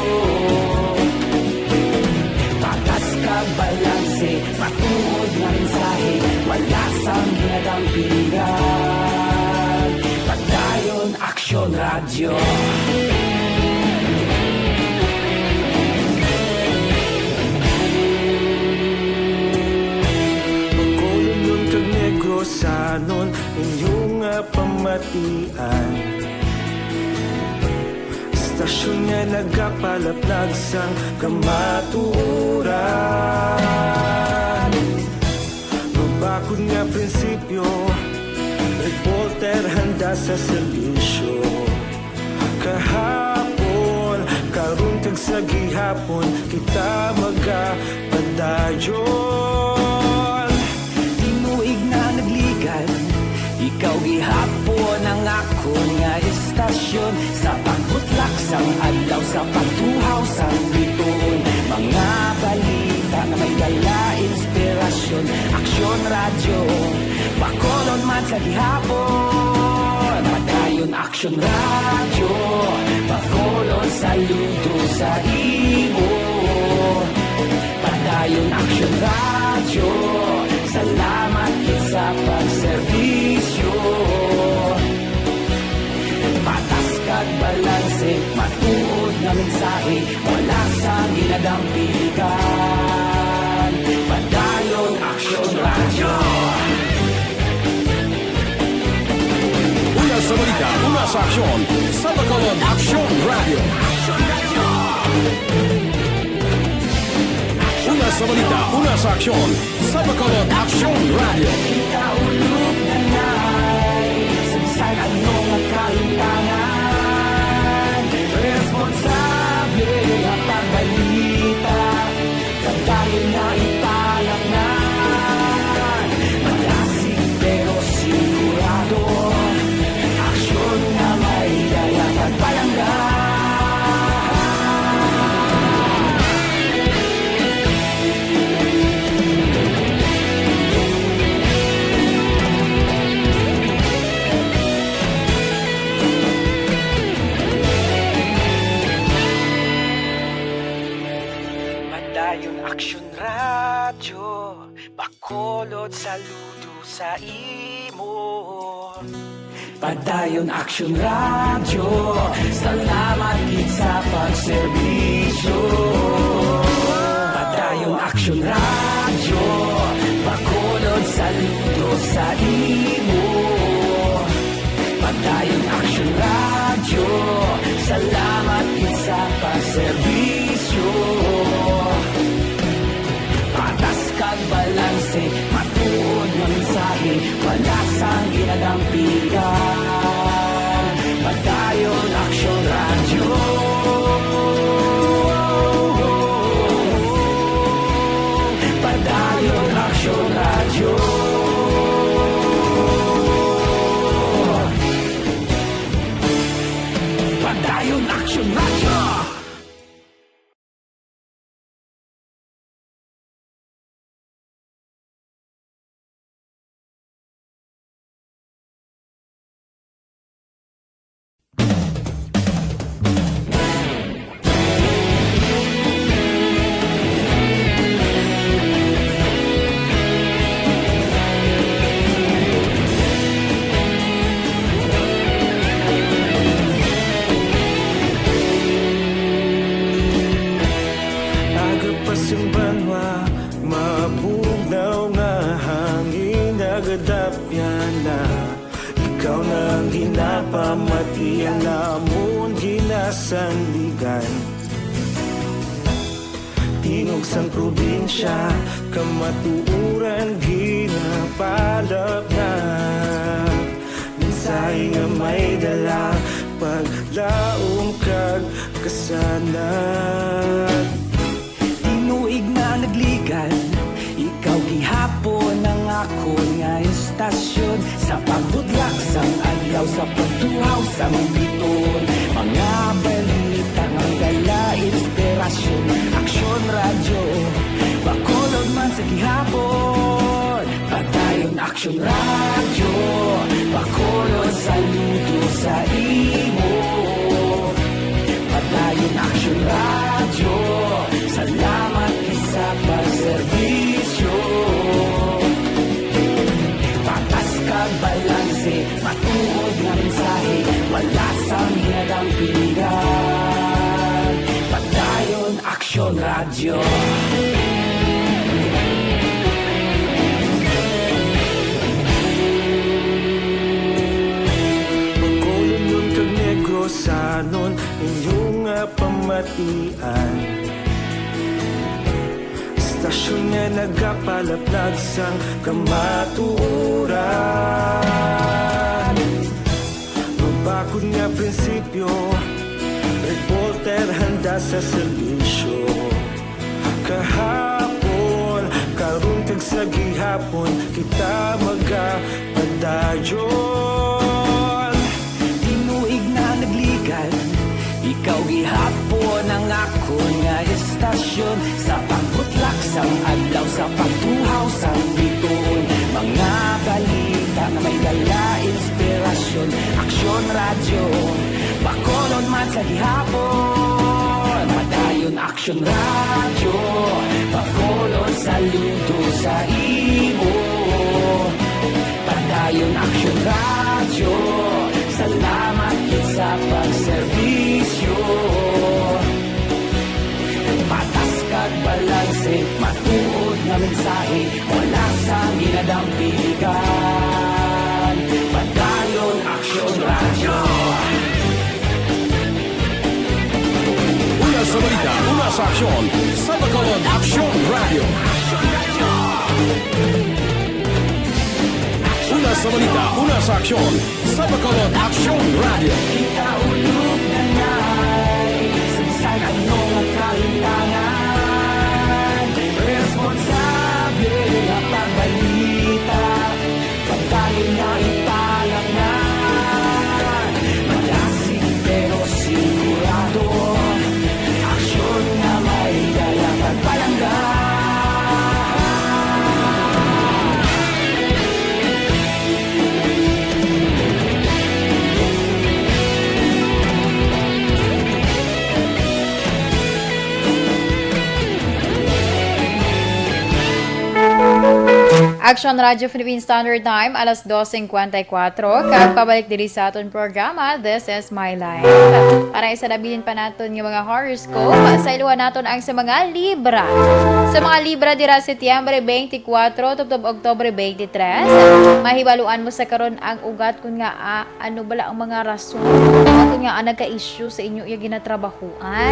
Patas kag balanse, matuod nga mensahe, wala sang ginadampigan. Padayon Aksyon Radyo. Bacolodnon kag Negrosanon, inyo nga pamatian. Estasyon nga nagapalaplag sang kamatuoran. Mabakod nga prinsipyo, reporter handa sa serbisyo. Kahapon, karon, kag sa gihapon, kita magapadayon. Tinuig na nagligan, ikaw gihapon ang akon nga estasyon. Sa pagbutlak sang adlaw, sa pagtuhaw sang bituon, mga balita nga may dala inspirasyon. Aksyon Radyo, Bacolod man sa gihapon. Padayon Aksyon Radyo, Bacolod, saludo sa imo. Padayon Aksyon Radyo, salamat gid sa pagserbisyo. Patas kag balanse, matuod nga mensahe, wala sang ginadampigan. Padayon Aksyon Radyo. Una sa balita, una sa aksyon, sa Bacolod Aksyon Radyo. Una sa balita, una sa aksyon, sa Bacolod Aksyon Radyo. Kita ulog na Ano nga kahimtangan? Responsable ang pagbalita. Padayon na ipalangan. Malasig pero sigurado. Aksyon nga may dala kag palangga. Padayon Aksyon Radyo, Bacolod, saludo sa imo. Padayon Aksyon Radyo, salamat gid sa pagserbisyo. Padayon Aksyon Radyo, Bacolod, saludo sa imo. Padayon Aksyon Radyo, salamat gid sa pagserbisyo. Patas kag balanse, matuod nga mensahe, wala sang ginadampigan. Padayon Aksyon Radyo. Padayon Aksyon Radyo. Padayon Aksyon Radyo. Aga pa sing banwa, mabugnaw nga hangin nagadapyan na. Ikaw na ang ginapamatian namon ginasandigan. Tingog sang probinsya, kamatuoran ginapalapnap. Mensahe nga may dala, paglaom kag kasanag. Tinuig na nagligan, ikaw gihapon ang akon nga estasyon. Sa pagbutlak sang adlaw, sa pagtuhaw sang biton, mga balita nga dala inspirasyon. Aksyon Radyo, Bacolod man sa gihapon. Padayon Aksyon Radyo, Bacolod, saludo sa imo. Padayon Aksyon Radyo, salamat gid sa pagserbisyo. Patas kag balanse, matuod nga mensahe, wala sang ginadampigan. Padayon Aksyon Radyo. Bacolodnon kag Negrosanon, inyo nga pamatian. Estasyon nga nagapalaplag sang kamatuoran. Mabakod nga prinsipyo, reporter handa sa serbisyo. Kahapon, karon kag sa gihapon, kita magapadayon. Tinuig na nagligan, ikaw gihapon ang akon nga estasyon. Sa pagbutlak sang adlaw, sa pagtuhaw sang bituon, mga balita nga may dala inspirasyon. Aksyon Radyo, Bacolod man sa gihapon. Padayon Aksyon Radyo, Bacolod, saludo sa imo. Padayon Aksyon Radyo, salamat gid sa pagserbisyo. Patas kag balanse, matuod nga mensahe, wala sang ginadampigan. Padayon Aksyon Radyo. Una sa balita, una sa aksyon, sa Bacolod Aksyon Radyo. Una sa balita, una sa aksyon, Sa Bacolod Action Radio. Kita ulog na ngay, saysay ano nga kalimtangan. Responsable nga pagbalita, pagdali nga ipalangnan. Malasig pero sigurado, aksyon nga may dala pagpalangga. Action Radio Philippine Standard Time, alas dos cincuenta y cuatro, kag pabalik diri sa aton programa, This is My Life. Para isanabilin pa naton nga mga horoscope, sayluhan naton ang sa mga Libra. Sa mga Libra dira Setyembre twenty-four tubtob Oktubre twenty-three, mahibaluan mo sa karon ang ugat kun nga, ah, ano bala ang mga rason kun nga, ah, nagka-issue sa inyo iya ginatrabahuan.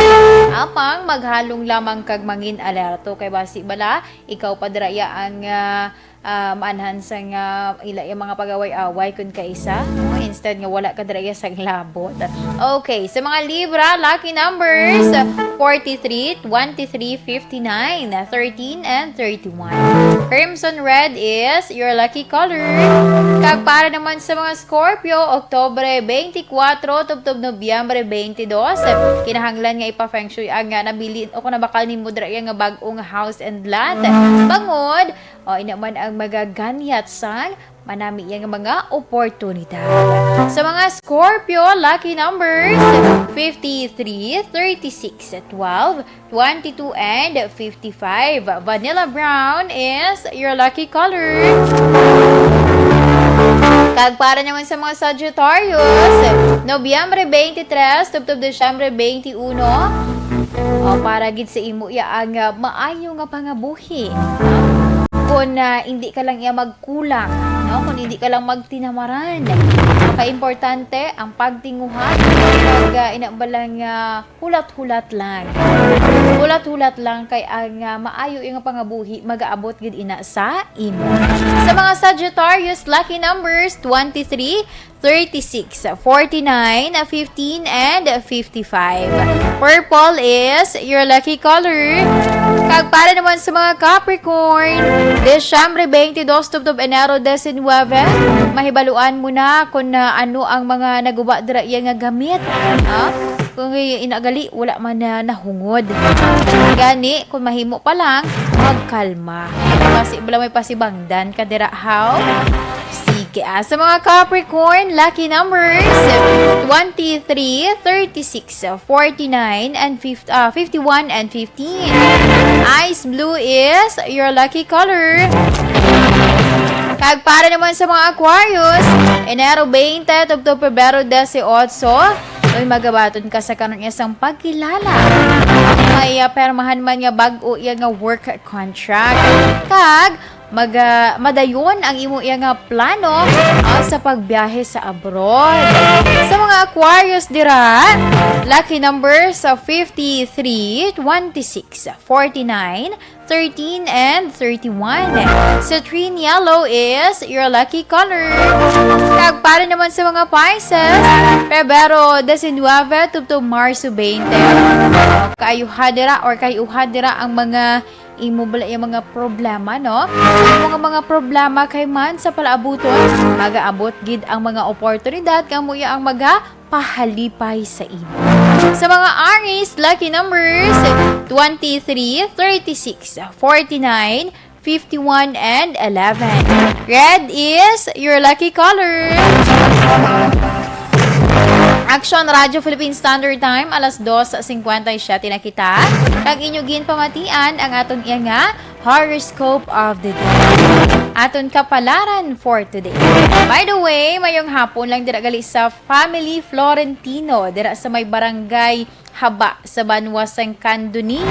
Apang maghalong lamang kag mangin alerto kay basi bala ikaw pa dira iya ang, ah, ah, maanhan sa nga ila iya mga pag-away-away kun kaisa, no? Instead nga wala ka dira iya sa labot. Okay, sa mga Libra, lucky numbers, forty-three, twenty-three, fifty-nine, thirteen, and thirty-one. Crimson red is your lucky color. Kag para naman sa mga Scorpio, Oktubre twenty-four tubtob Nobyembre twenty-two, kinahanglan nga ipa-feng shui ang nga nabilin o kung nabakal nimo dira iya nga bag-o nga house and lot. Bangod, o ina man ang magaganyat sang manami iya nga mga oportunidad. Sa mga Scorpio, lucky numbers, fifty-three, thirty-six, twelve, twenty-two, and fifty-five. Vanilla brown is your lucky color. Kag para naman sa mga Sagittarius, Nobyembre twenty-three, tubtob Disyembre twenty-one, o, para gid sa imo iya ang, ah, maayo nga pangabuhi. Kung, ah, hindi ka lang iya magkulang, no? Kung hindi ka lang magtinamaran. Makaimportante ang pagtinguha, pag, ah, ina ba lang, ah, hulat-hulat lang. Hulat-hulat lang kay ang, ah, maayo nga pangabuhi magaabot gid ina sa imo. Sa mga Sagittarius, lucky numbers, twenty-three, thirty-six, forty-nine, fifteen, and fifty-five. Purple is your lucky color. Kag para naman sa mga Capricorn, Disyembre twenty-two tubtob Enero diecinuebe, mahibaluan mo na kung, ah, ano ang mga naguba dira iya nga gamit. Ha? Kung i-, inagali, wala man na nahungod. Gani, kung mahimo pa lang, magkalma. Kasi wala may pasibangdan ka dira, haw? Sige, ah, sa mga Capricorn, lucky numbers, twenty-three, thirty-six, forty-nine, and fifty, ah, fifty-one, and fifteen. Ice blue is your lucky color. Kag para naman sa mga Aquarius, Enero twenty, tubtob Pebrero dieciocho, uy, magabaton ka sa karon nga sang pagkilala. May, ah, permahan man nga bag-o iya nga work contract. Kag mag-, ah, madayon ang imo iya nga plano, ah, sa pagbiyahe sa abroad. Sa mga Aquarius dira, lucky number sa fifty-three, twenty-six, forty-nine, thirteen, and thirty-one. Citrine yellow is your lucky color. Kag para naman sa mga Pisces, Pebrero diecinuebe tubtob Marso twenty. Kaayuha dira or kaayuha dira ang mga imo bala yung mga problema, no? Ang mga, mga problema kay man sa palaabuton, magaabot gid ang mga oportunidad nga amo iya ang magapahalipay sa imo. Sa mga Aries, lucky numbers, twenty-three, thirty-six, forty-nine, fifty-one, and eleven. Red is your lucky color. Action Radio Philippine Standard Time, alas dos cincuenta y siete na kita. Kag inyo ginpamatian ang aton iya nga horoscope of the day. Aton kapalaran for today. By the way, mayong hapon lang dira gali sa Family Florentino, dira sa may barangay Haba sa banwa sang Candoni.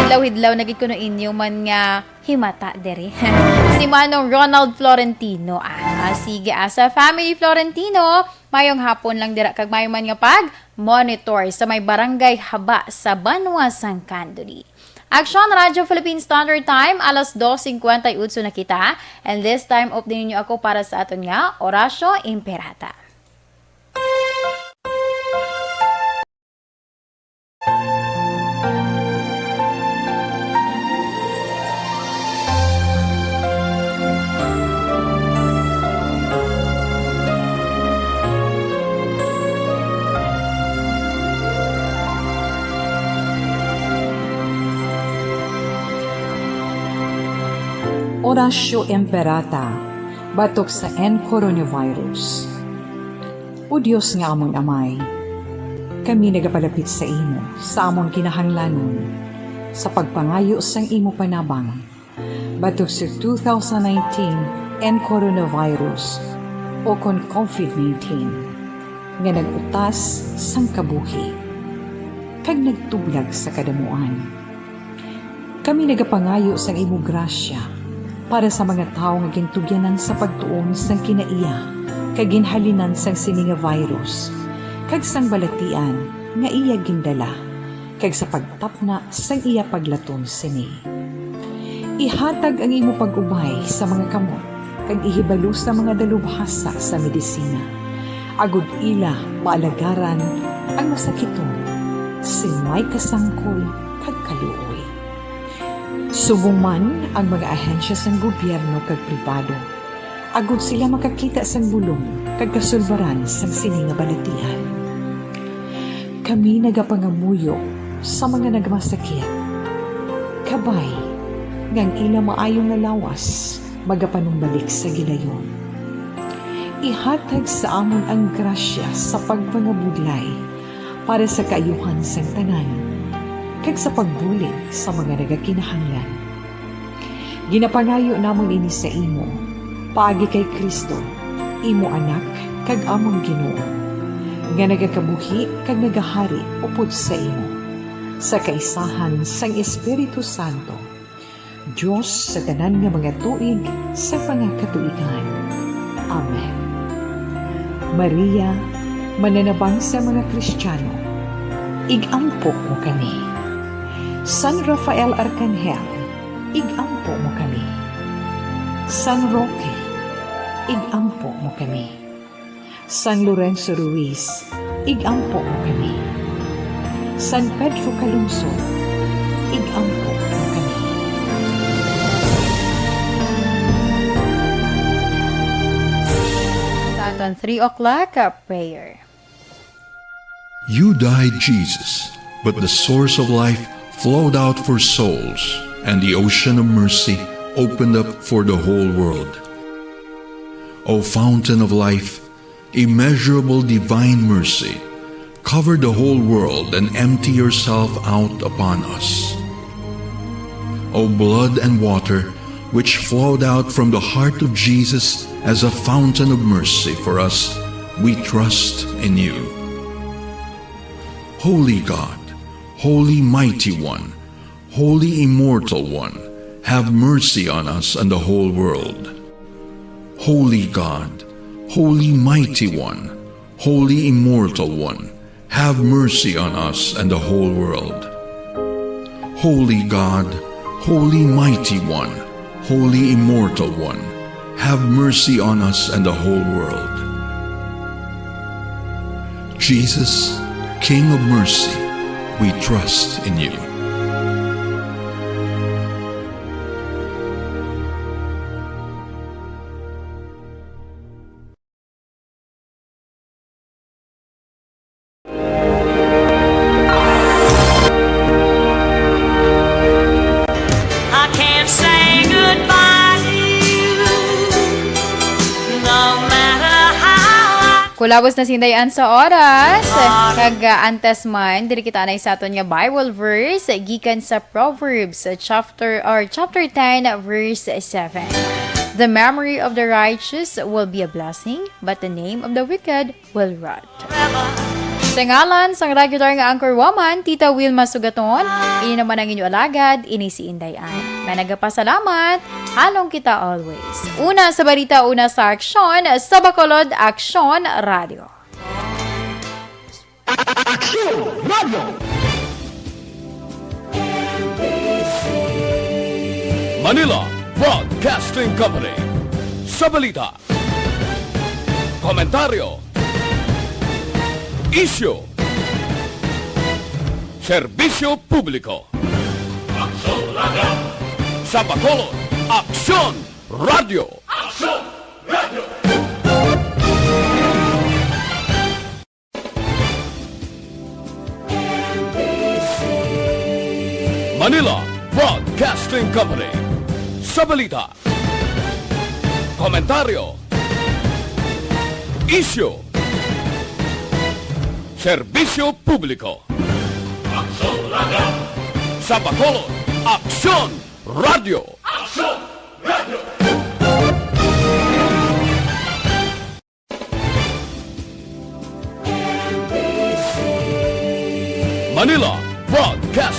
Hidlaw-hidlaw na gid kuno inyo man nga himata diri. Si Manong Ronald Florentino, ah. Ah, sige, ah, sa Family Florentino, mayong hapon lang dira kag mayo man nga pag-monitor sa may barangay Haba sa banwa sang Candoni. Aksyon Radyo Philippine Standard Time, alas dos cincuenta y ocho na kita. And this time, updatein niyo ako para sa aton nga Orasyo Imperata. Orasyo Imperata, batok sa N coronavirus. O Dios nga amon Amay, kami nagapalapit sa imo sa amon kinahanglanon sa pagpangayo sang imo panabang batok sa two thousand nineteen N coronavirus, o kon covid nineteen, nga nag-utas sang kabuhi kag nagtublag sa kadamuan. Kami nagapangayo sang imo grasya para sa mga tawo nga gintugyanan sa pagtuon sang kinaiya kag ginhalinan sang sini nga virus, kag sang balatian nga iya gindala, kag sa pagtapna sang iya paglaton sini. Ihatag ang imo pag-ubay sa mga kamot kag ihibalo sa mga dalubhasa sa medisina, agod ila maalagaran ang masakiton sing may kasangkol kag kaluoy. Subong man ang mga ahensya sang gobyerno kag pribado, agod sila makakita sang bulong kag kasulbaran sang sini nga balatian. Kami nagapangamuyo sa mga nagmasakit, kabay nga ang ila maayo nga lawas magapanumbalik sa gilayon. Ihatag sa amon ang grasya sa pagpangabudlay para sa kaayuhan sang tanan, kag sa pagbulig sa mga nagakinahanglan. Ginapangayo namon ini sa imo, paagi kay Cristo, imo Anak kag amon Ginoo, nga nagakabuhi kag nagahari upod sa imo, sa kaisahan sang Espiritu Santo, Dios sa tanan nga mga tuig sa pangakatuigan. Amen. Maria, mananabang sa mga Kristiyano, ig-ampo mo kami. San Rafael Arcangel, ig-ampo mo kami. San Roque, ig-ampo mo kami. San Lorenzo Ruiz, ig-ampo mo kami. San Pedro Calungsod, ig-ampo mo kami. Sa aton three o'clock, uh, prayer. You died, Jesus, but the source of life flowed out for souls, and the ocean of mercy opened up for the whole world. O fountain of life, immeasurable divine mercy, cover the whole world and empty yourself out upon us. O blood and water, which flowed out from the heart of Jesus as a fountain of mercy for us, we trust in you. Holy God, Holy Mighty One, Holy Immortal One, have mercy on us and the whole world. Holy God, Holy Mighty One, Holy Immortal One, have mercy on us and the whole world. Holy God, Holy Mighty One, Holy Immortal One, have mercy on us and the whole world. Jesus, King of mercy, we trust in you. I can't say goodbye to you, no matter how I Kulabos na sinday an sa oras. Kag, ah, antes man, diri kita anay sa aton nga Bible verse gikan sa Proverbs, ah, chapter, or chapter ten, verse seven. The memory of the righteous will be a blessing, but the name of the wicked will rot. Sa ngalan sang regular nga anchor woman, Tita Wilma Sugaton, ini naman ang inyo alagad, ini si Inday Ann, nga nagapasalamat, halong kita always. Una sa balita, una sa aksyon, sa Bacolod Aksyon Radio. Aksyon Radio. Manila Broadcasting Company. Sa balita, komentaryo, isyu, serbisyo publiko. Aksyon Radio. Sa Bacolod, Aksyon Radio. Aksyon Radio. Manila Broadcasting Company. Sa balita, komentaryo, isyu, serbisyo publiko. Aksyon Radio. Sa Bacolod, Aksyon Radio. Aksyon Radio. Manila